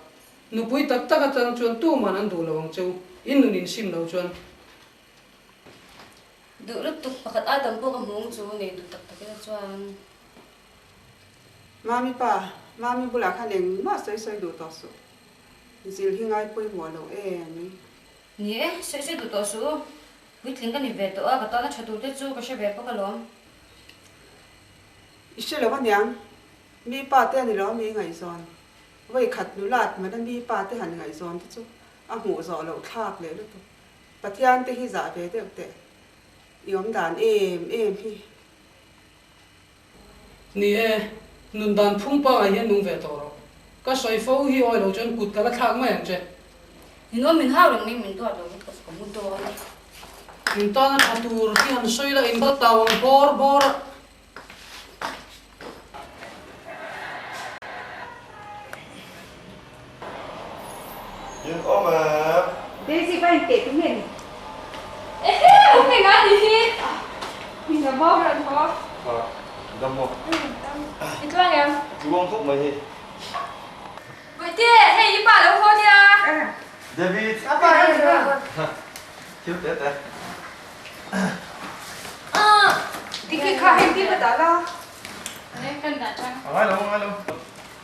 S13: Nupui tak tak atan chuan tuman an duh lo ang cheu, in nun insim lo chuan.
S14: Duh lutuk pakhat ai tam pawh ka hmu ang chu nei duh tak tak ila chuan.
S17: Mami pa, Mami bulah khan engmah sawi sawi duh tawh suh. Zil hi ngai pawimawh lo em?
S14: Ni e, sawi sawi duh tawh suh u. Puitling ka ni ve tawh a, ka tana tha tur te chu ka hre ve bawk alawm.
S17: I hre lo aniang, mi pa te a ni lo mi ngaihzawn. Vawi khat nulat mana mi pa te han ngaihzawn te chu a hmuh zawh loh thlak leh lutuk. Pathian te hi zah ve deuh teh. I awm dan em em hi.
S13: Ni e, nun dan phung pangai hian nung ve tawh rawh. Ka sawi fo hi awi lo chuan kut ka la thlak mai ang che.
S14: Min awm min hau reng mai min duat lo hi ka mu dawn.
S13: In tana tha tur hi han sawi la in va tau ang bawr bawr a.
S3: In awm em?
S4: Daisy va in teh tu nge ni?
S1: Ehe! Awm nge nga ni hi? Min a mau ran haw.
S3: Ha, dam maw?
S1: Dam. I tluang em?
S3: Tluang khawp mai hei.
S1: Bawihte, hei i pa lo haw nia.
S3: David.
S4: A pa lo haw.
S3: Ha, thil te te.
S4: Diki kha hei ti va dah la.
S10: Kan dah tang.
S3: A ngai lo, a ngai lo.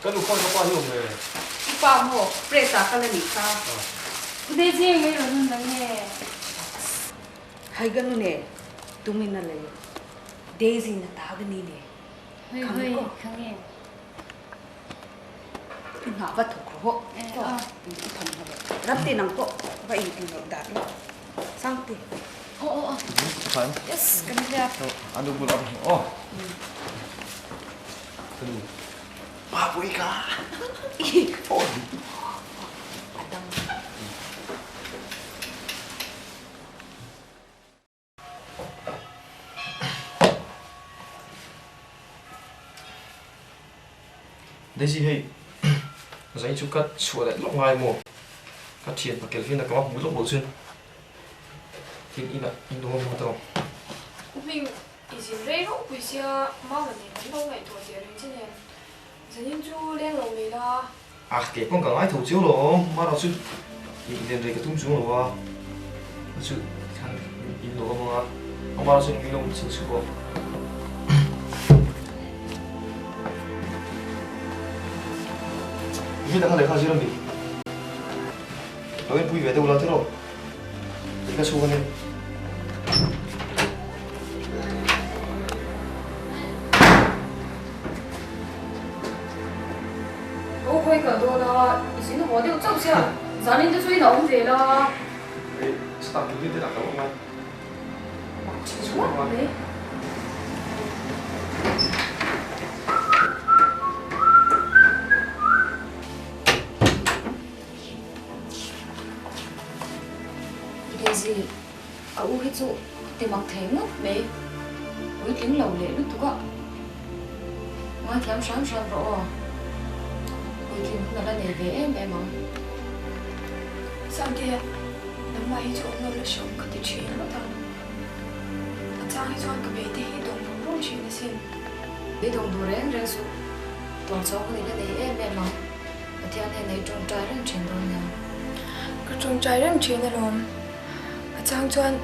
S3: Ka nu khawi ka pa hi awm ve.
S4: I pa maw? Press ah kal a nih kha.
S1: U Daisy ngai rawn hun ang nge?
S16: Hai ka nu ne, tumin a lei. Daisy na ta ka ni ne.
S1: Hoi hoi, ka nge.
S16: I hna va thawk rawh. I thawmhnaw leh ram te nang pawh va in ti loh dat lo. Sangte.
S1: Aw aw aw. Yes, kan hria.
S3: Anu bul a aw. Ka nu. Mapui ka.
S16: A dang.
S3: Daisy hei zai chu ka chhuah leh lawk ngai maw ka thian pakel hian a ka hmu lawk loh chuan tin inah in awm a tawng.
S1: Hming I zin rei ropui sia Mama nen kan lo ngaihtuah teh reng che nen zanin chu leng lo mai la.
S3: A ke pawn ka ngai tho chiau lo awm marawh chu i len rei ka tum chung lo a chu khan in lo awm anga amarawh chu min lo chhin chhuak awm. Vin a kha lehkha zir a mi lo inpui ve deuh la tiraw. Ti ka chhuk a ni.
S8: Aw khawi kal dawn a, i zin haw deuh chauh sia. Zanin te chu in a awm ve la.
S3: Ei, staff turin te lah ka lo awm a.
S8: Mak thin ngawt mai. Daisy, a u hi chu ti mak thei ngawt mai. Puitling lo leh lutuk a. Ngaithiam hram hram rawh aw. Puitling hun a la nei ve em em ang.
S1: Sangte, nangmah hi chu awm lo la hreawm ka ti thin ngawt ang. A chang hi chuan ka beite hi dawng rum rum thin asin.
S8: Beidawng duh reng reng suh. Tuar chhuak hun i la nei em em ang. Pathian hian ei tawngtai reng thin dawn nia.
S1: Ka tawngtai reng thin alawm. A chang chuan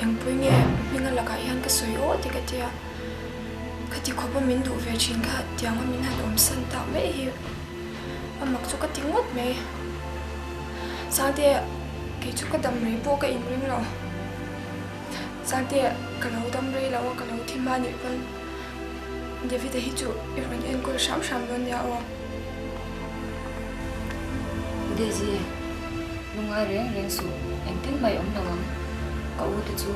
S1: engpui nge hminga lakah hian ka sawi aw ti ka tia. Khati khawpa min duh ve thin kha tianga min han awmsan tak mai hi a mak chu ka ti ngawt mai. Sangte kei chu ka dam rei pawh ka inring lo. Sangte ka lo dam rei lo a ka lo thi hma nih pawn. David-a hi chu i rawn enkawl hram hram dawn nia aw.
S8: Daisy, lungngai reng reng suh, engtin mai awm lo ang. Ka u te chu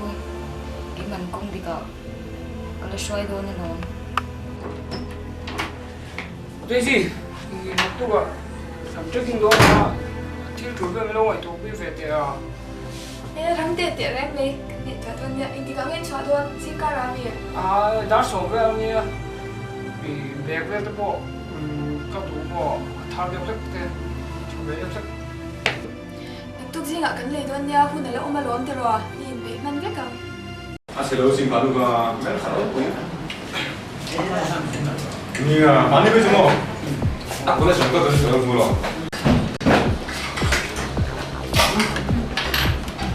S8: keiman kawng dikah ka la hruai dawn alawm.
S9: Daisy, i naktuk a kan trekking dawn a, thil tul vel min lo ngaihtuah pui ve teh a.
S1: E ram teh teh reng mai kan neih tuah dawn nia, engtikah nge chhuah dawn zingkar ah mi?
S9: Aa dar sawm vel ania, i bag vel te pawh ka duh maw a thar deuh hlek te tha ve deuh hlek.
S1: Naktuk zingah kan lei dawn nia, hun a la awm alawm tiraw, i inpeih hman vek ang.
S3: A chhe lo sin hmanu ka mel kha lo pui. Nia, hmani pawh chu maw? A kut a chhan ka chuan ka lo hmu lo.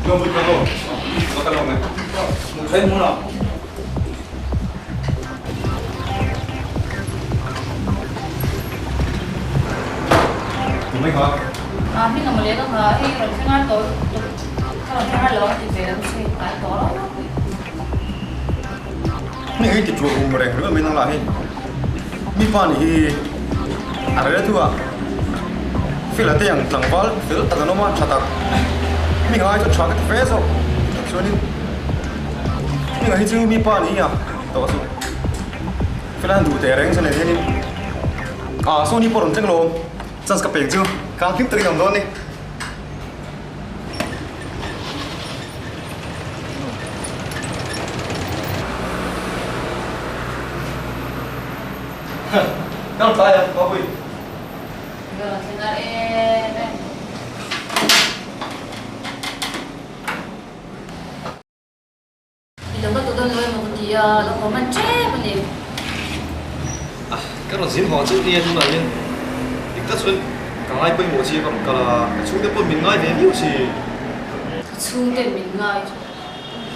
S3: Lo mut ka lo, ka ka lo nge.
S12: Mut thei mu lo.
S3: Mai kha.
S14: A hming a mawle ka kha hei rawn thleng a tawh ka rawn thleng a lo a ti ve lo chu hei tlai tawh lo.
S3: Ni hei ti chu um reng reng mai nang lah hi mi pa nih hi a rel thu a feel a te ang tlangval fel tak an awm a tha tak mi ngai chu tha ka ti fe zawk tak chuanin mi ngai hi chu mi pa nih hi a tawh chu feel a han duh teh reng chuan hei hianin ah saw ni pawh rawn thleng lo chance ka pek chu ka hlim takin awm dawn a ni. Ka tlai a, Mapui.
S14: Ka rawn thleng a em em. I lo kal tawh dawn lo emaw ka ti a, lo haw hman tep a ni.
S3: Ka rawn zin haw chiah nia tunah hian dik tak chuan ka ngai pawimawh chi a ka rawn kal a, ka chhungte pawh min ngai ve viau si.
S14: Ka chhungten min ngai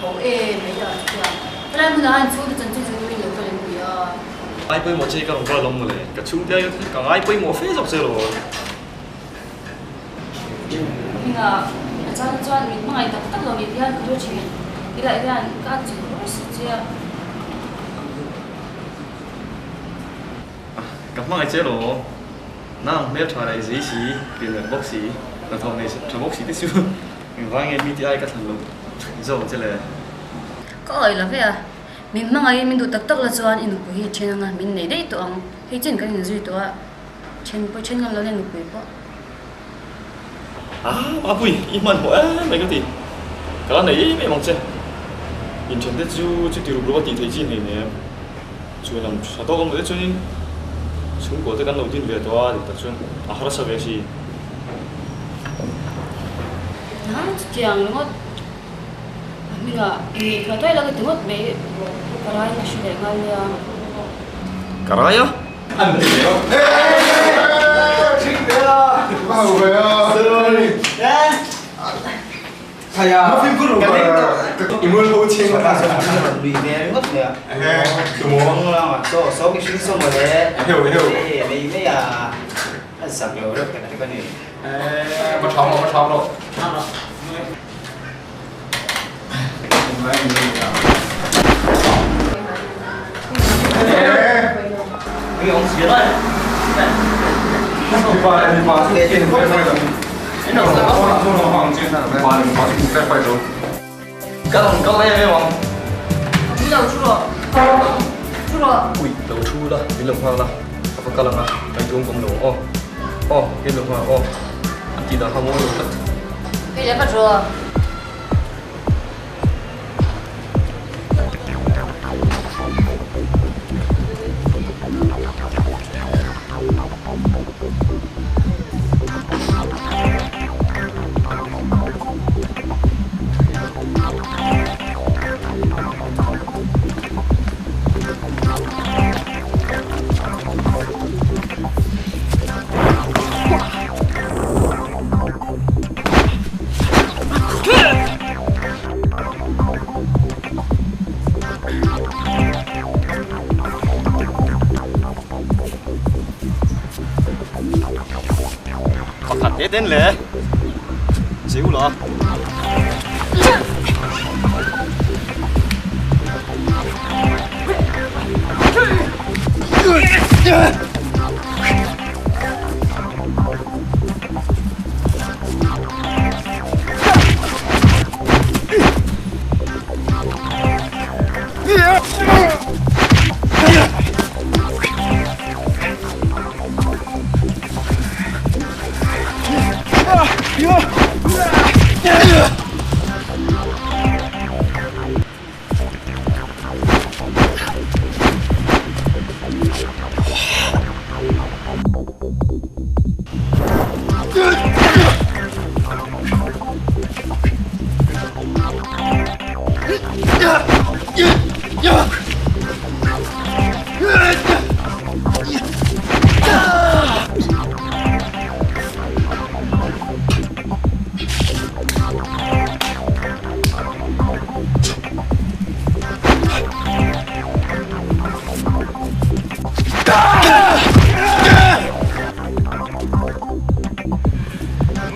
S14: ho em mai a chutia helai hmunah hian chhungte chanchin sawi turin lo kal em ni a.
S3: Ngai pawimawh chi ka rawn kal alawm mawle, ka chhungte ai ka ngai pawimawh fe zawk che alawm.
S14: Hminga a chang chuan min hmangaih tak tak lo ni hian ka hre thin. Tilai hian ka chhun rawh si che a.
S3: Ka hmangaih che lo. Nang hmel tha leh zei si, pian leh bawk si, hnathawh nei tha bawk si te chu engvang nge mi ti ai ka thlan loh zawk che le.
S14: Ka awih lo ve a, min hmangaihin min duh tak tak la chuan i nupui hi then anga min nei daih tawh ang, hei chen kan inzui tawh a. Then pawh then ngam lo nen nupui pawh.
S3: Ah Mapui i hmanhmawh em mai ka ti. Ka la nei em em ang che. Inthen te chu chuti ruk ruk a tih theih chi hlein em. Chuan lam tha tawk awm lo te chuanin chhungkaw te kan lo din ve tawh a dik tak chuan a harsa ve si.
S14: Hnam chutiang ringawt a hmingah inneih thuai thuai la ka ti ngawt mai ka rai na hre leh nghal nia.
S3: Ka rai a? Ka rawn kal em em ang.
S8: Min lo thu rawh. Thu rawh.
S3: Ui, lo thu la, min lo nghak la. Ka va kal ang a, ka intuam kawm lo aw. Aw, ka in lo nghak aw. A tih dan kha mawi lo tlat.
S14: Hei le va draw.
S3: Pakhat te ten le chiu la.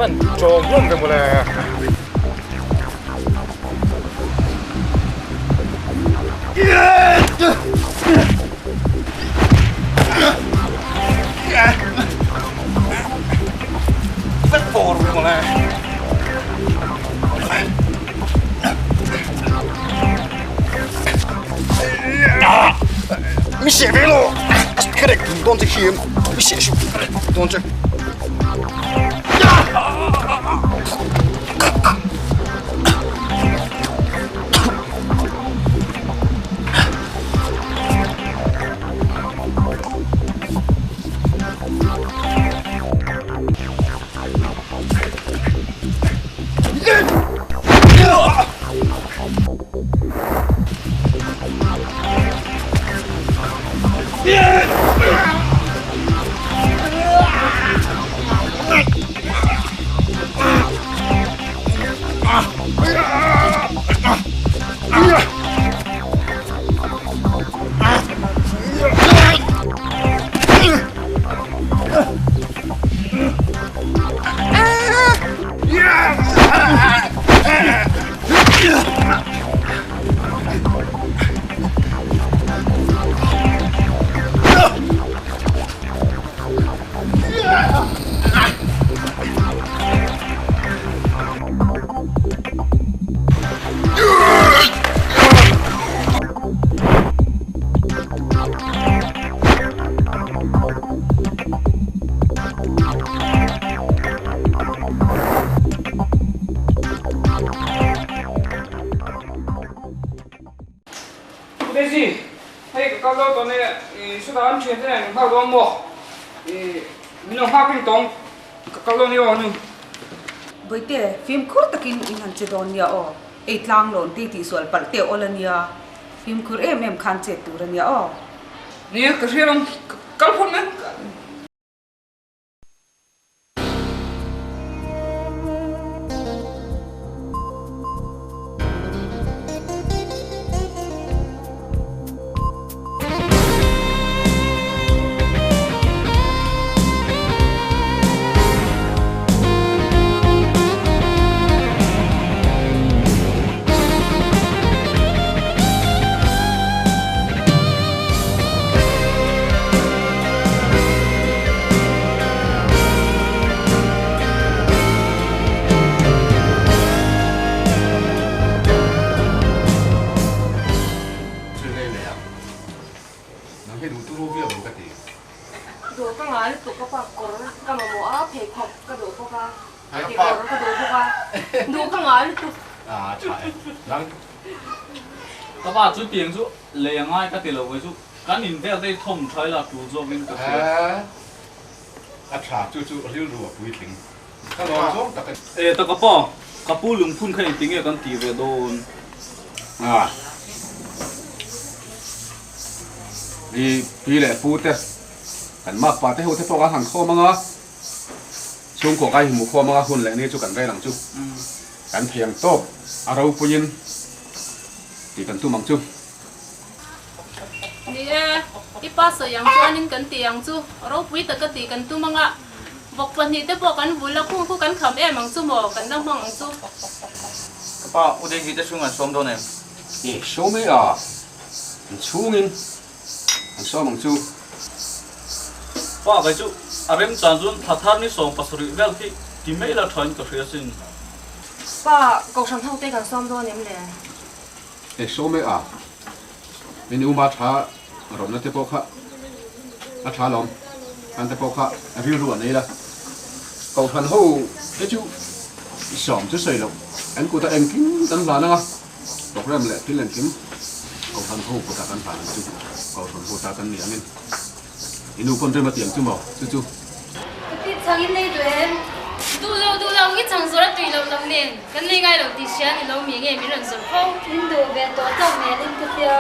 S9: Man chawm hlawm ve mawle.
S3: Vek bawr ve mawle. Mi seh ve lo. Ka rek dawn che khi. Mi seh suh. Dawn che.
S9: Daisy, hei ka kal dawn tawh nia, i sawtah an thiante nen min nghak dawn maw? I min lo nghak reng tawng, ka kal dawn nia aw nu.
S4: Bawihte, fimkhur takin in han che dawn nia aw, ei tlang lawn te tihsual palh teh awl a nia, fimkhur em em khan chet tur a nia aw.
S9: Nia, ka hria lo, ka kal phawt mai.
S1: pa kawr ka mamawh a, pheikhawk ka duh bawk a, kekawr ka duh bawk a, duh ka ngai lutuk.
S11: A tha e. Dang.
S18: Ka pa chu tiang chu lei a ngai ka ti lo kei chu kan in vel te hi thawm tha ila tul zawkin ka hria.
S11: A tha chu chu rilru a puitling. Ka lawm zawng tak a ni.
S18: E ta ka pa, ka pu lungphun kha engti nge kan tih ve dawn?
S11: A. I pi leh pu te, kan makpa te ho te pawh kan han khawm ang a, chhungkaw kai hmu khawm ang a hun leh ni chu kan rel ang chu. Kan thei ang tawp a ropuiin tih kan tum ang chu.
S10: Ni e, i pa sawi ang chuanin kan ti ang chu, ropui taka tih kan tum ang a. Vawk pahnihte pawh kan vul a, khung khu kan kham em ang chu maw? Kan la hmang ang chu.
S12: Ka pa, U Daisy te chhung an sawm dawn em?
S11: I sawm e a, an chhungin an sawm ang chu.
S18: Pa kai chu a remchan chuan thla thar ni 17 vel khi ti mai la thain ka hria sin.
S1: Pa, Kohhran ho te kan sawm dawn em le?
S11: I sawm e a, min uma tha rawtna te pawh kha a tha lawm, an te pawh kha rilru an ei la, Kohhran ho te chu sawm chu sawi loh, an kutah engkim kan hlan ang a, program leh thil engkim Kohhran ho kutah kan hlan ang chu, Kohhran ho ta kan ni angin i nu pawn rem a ti ang chu maw chu chu.
S14: Ka tih chang in nei duh em? Duh lo duh lo, i chang zawrh a tui loh loh nen kan nei ngai lo tih hria ni lo mi nge min rawn zawrh fo. Min duh ve tawh tawk melin ka tia.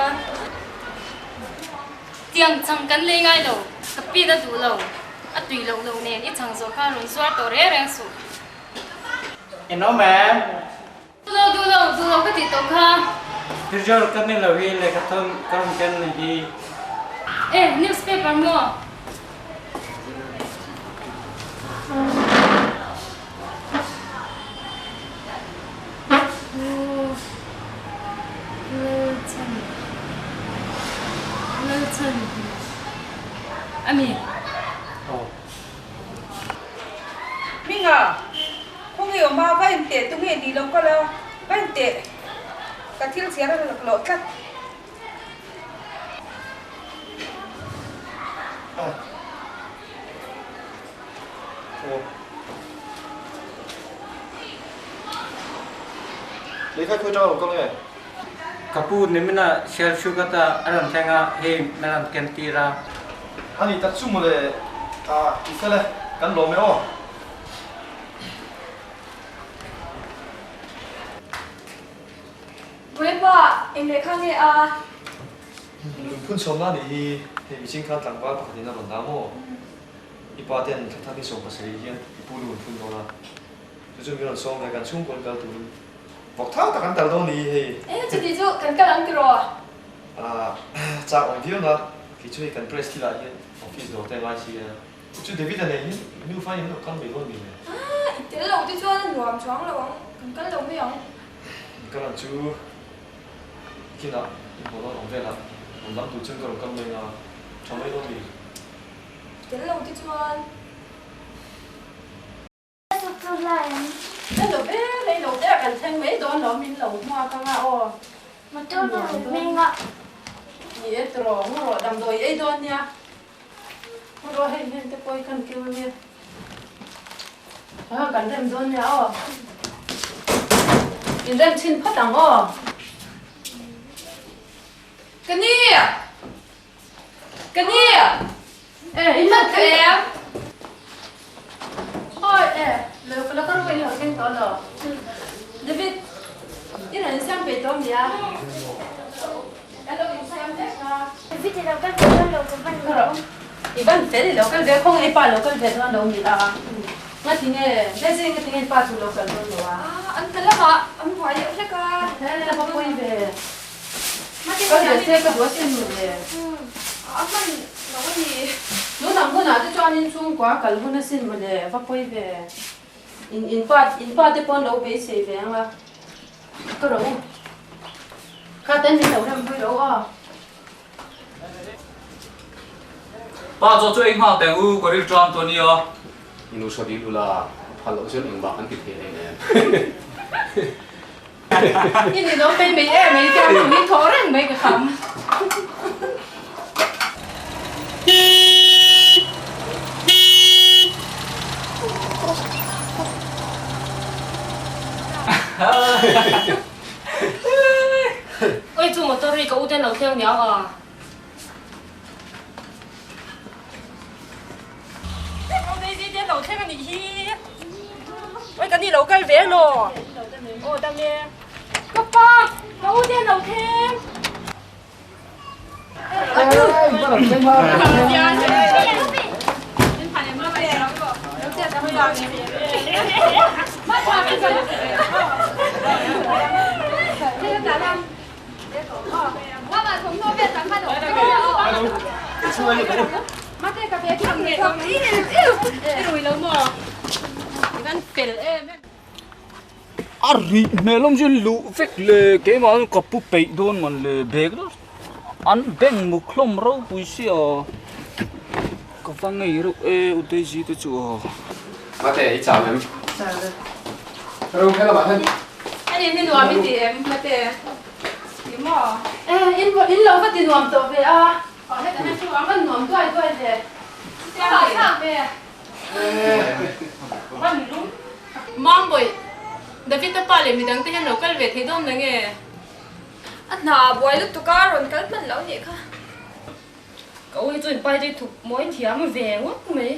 S14: Tiang chang kan lei ngai lo, ka pit a duh lo, a tui loh loh nen i chang zawh kha rawn zuar tawh reng reng suh.
S19: In awm em?
S14: Duh lo, duh lo, duh lo ka tih tawh kha.
S19: Tirjor ka ni lo hi lehkha thawn ka rawn ken ni hi.
S14: E, newspaper maw?
S4: Hminga, khawnge awm a, va inteh tu nge ni lo kal a, va inteh ka thil chhiar a laklawh tlat.
S3: Lehkha khawi tang a lo kal nge?
S19: Ka pu nimina Shell Sugar ta a rawn thleng a, hei min rawn ken tir a.
S3: A ni tak chu mawle, i fel e, kan lawm e aw.
S1: Puipa, eng lehkha nge a?
S3: Lungphun chhawmna nih hi hei mihring khan tlangval pakhat in a rawn dah maw? I pa ten thla thar ni 17 hian i pu lu an phun dawn a, chu chu min rawn sawm ve kan chhungkaw an kal turin vawk thau tak an tal dawn nih hi hei.
S1: E chuti chu kan kal ang tiraw?
S3: Ah chak awm viau na, kei chu hei kan press thilah hian office dawr te a ngai si a, chu chu David-a nen hian nufa in an lo kal mai dawn mi le?
S1: Ah i tel lo te chuan a nuam chuang lo ang, kan kal lo mai ang.
S3: Kan kal ang chu. Kinah i hmuh dawn awm velah rawn dang tur chuan ka rawn kal mai anga tha mai dawn mi.
S1: Tel lo te chuan.
S13: Ka lo ve rei lo te a kan thleng mai dawn lo min lo hmuak anga aw.
S20: Motor ka rawn hmeng a.
S13: Ni e tiraw mu rawh damdawi ei dawn nia. Mu rawh hei heng te pawh hi kan keu ania. Kha kan rem dawn nia aw. In rem chhin phawt ang aw.
S1: Ka ni! Ka ni!
S13: E, in lan thei em? Oi e, lo ka la ka ru in lo thleng tawh lo. David, i rawn insiam peih tawh nia? Ka lo insiam vek a.
S20: David i lo kal ve dawn lo ka van lo.
S13: I van fel i lo kal ve khawng i pa lo kal ve dawn lo mi a. Nga ti nge, Daisy nga ti nge i pa chu lo kal dawn lo a?
S1: An ta lamah an buai deuh hlek a.
S13: He va pawi ve. Kal ve se ka duh asin mu le.
S1: A hman lo a ni.
S13: Tun ang hunah te chuanin chhungkua kal hun asin mu le, va pawi ve. In in pa in pa te pawn lo beisei ve ang a. Ka rawh u. Kha ten min lo rem pui rawh u aw.
S18: Pa chaw chu ei nghal teng u, ka ril ṭam tawh nia.
S11: I nu saw dil ula, a phal loh chuan engmah kan ti thei reng em.
S13: I ni lo mai mai em mai te ang hi thaw reng mai ka kham.
S14: Oi chu motor hi ka u ten lo thleng niau a.
S1: Eng Daisy te lo thleng a nih hi. Oi kan nih lo kal ve elaw. Aw dam e. Ka pa ka u te lo thleng.
S18: A rih hmel awm chu luh vek le keimah chu ka pu peih dawn man le bag deuh an bank muk hlawm ropui sia ka va ngei reuh e u Daisy te chu aw.
S11: Mate i chau em?
S17: Chau e.
S11: Ro khe lamah hian.
S10: Ani hi nuam i ti em Mate? Ti maw? E in in lo va ti nuam tawh ve a. Aw hetah hian chu ang van nuam duai duai ve. Ka hahthlak ve. Mambawi, David a pa leh midang te hian lo kal ve thei dawn na nge?
S1: A hna a buai lutuk a, rawn kal hman lo nih kha.
S14: Ka u hi chu in pai te thup mawi thiam ve ngawt mai.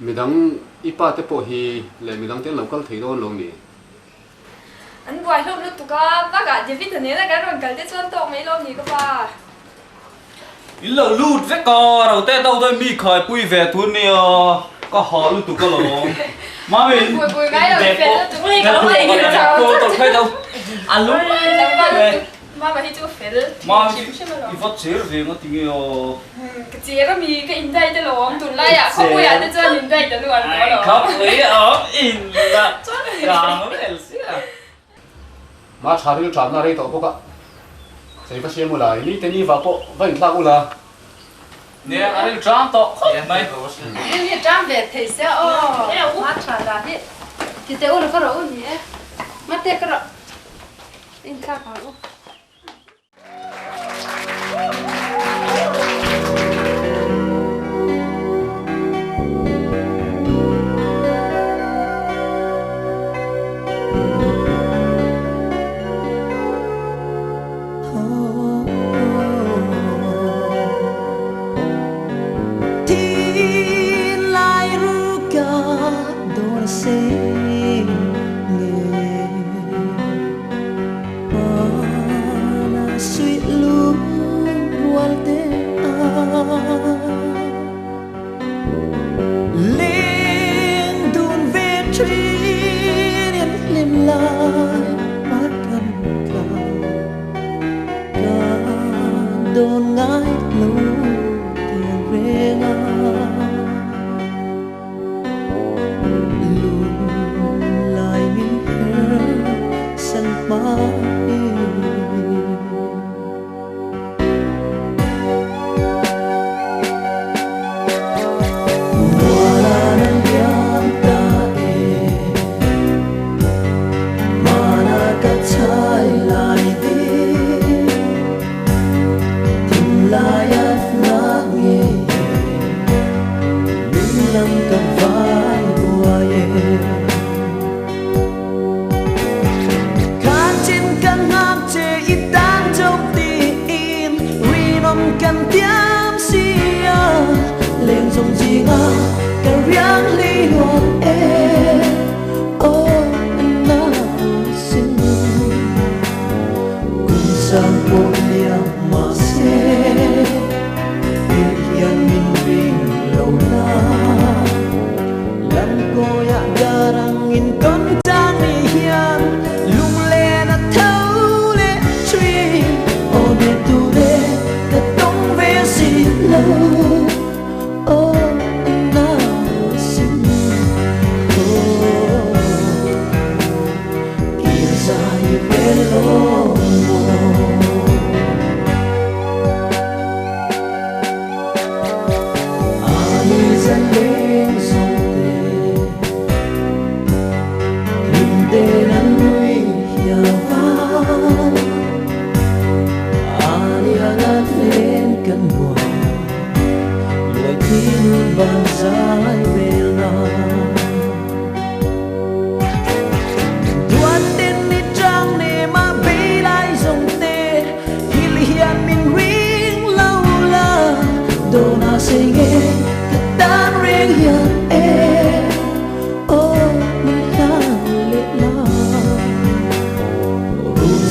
S11: Midang i pa te pawh hi leh midang te an lo kal thei dawn lo mi?
S1: An buai hlawm lutuk a, bakah David a nena kan rawn kal te chuan tawk mai lawm ni ka pa.
S18: In lo lut vek a, ro te to dawn mi khai pui ve tur nia, ka hah lutuk alawm. Mami in bag pawh a lum mai.
S1: Mama hi chu fel
S18: Mami i va cher ve nga tinge aw.
S1: Ka cher ami ka in dai te lawm tunlaiah khawpuiah te chuan in dai ta luan tawh alawm.
S18: Khawpui awm in la kang vel sia.
S11: Ma tha ril tlamna rei tawh bawk a, chei va siam ula, i ni te ni vah pawh va inthlak ula.
S18: Nia a ril tlam tawh khawp mai.
S10: Ril hi tlam ve thei sia aw. Ma tha dan hi ti teh ula ka rawh u ni e. Mate ka rawh. Inthlak ang u.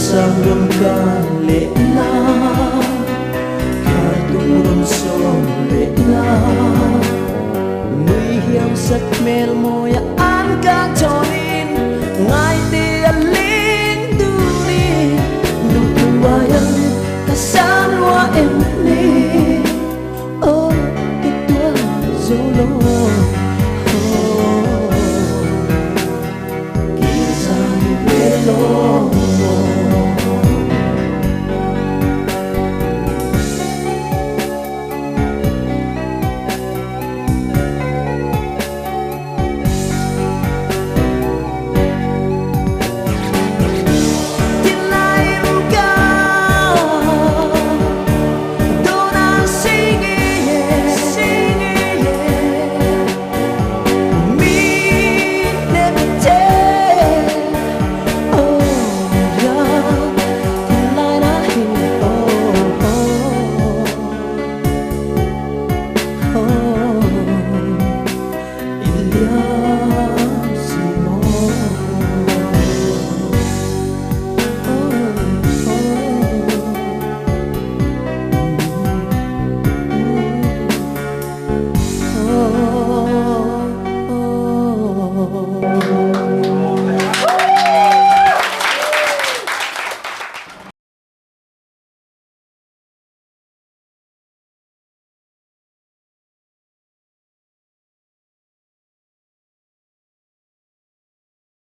S21: sang rawn kai leh la, Khartung rawn sawm leh la. Nui hiam sak hmel mawia an ka tawnin.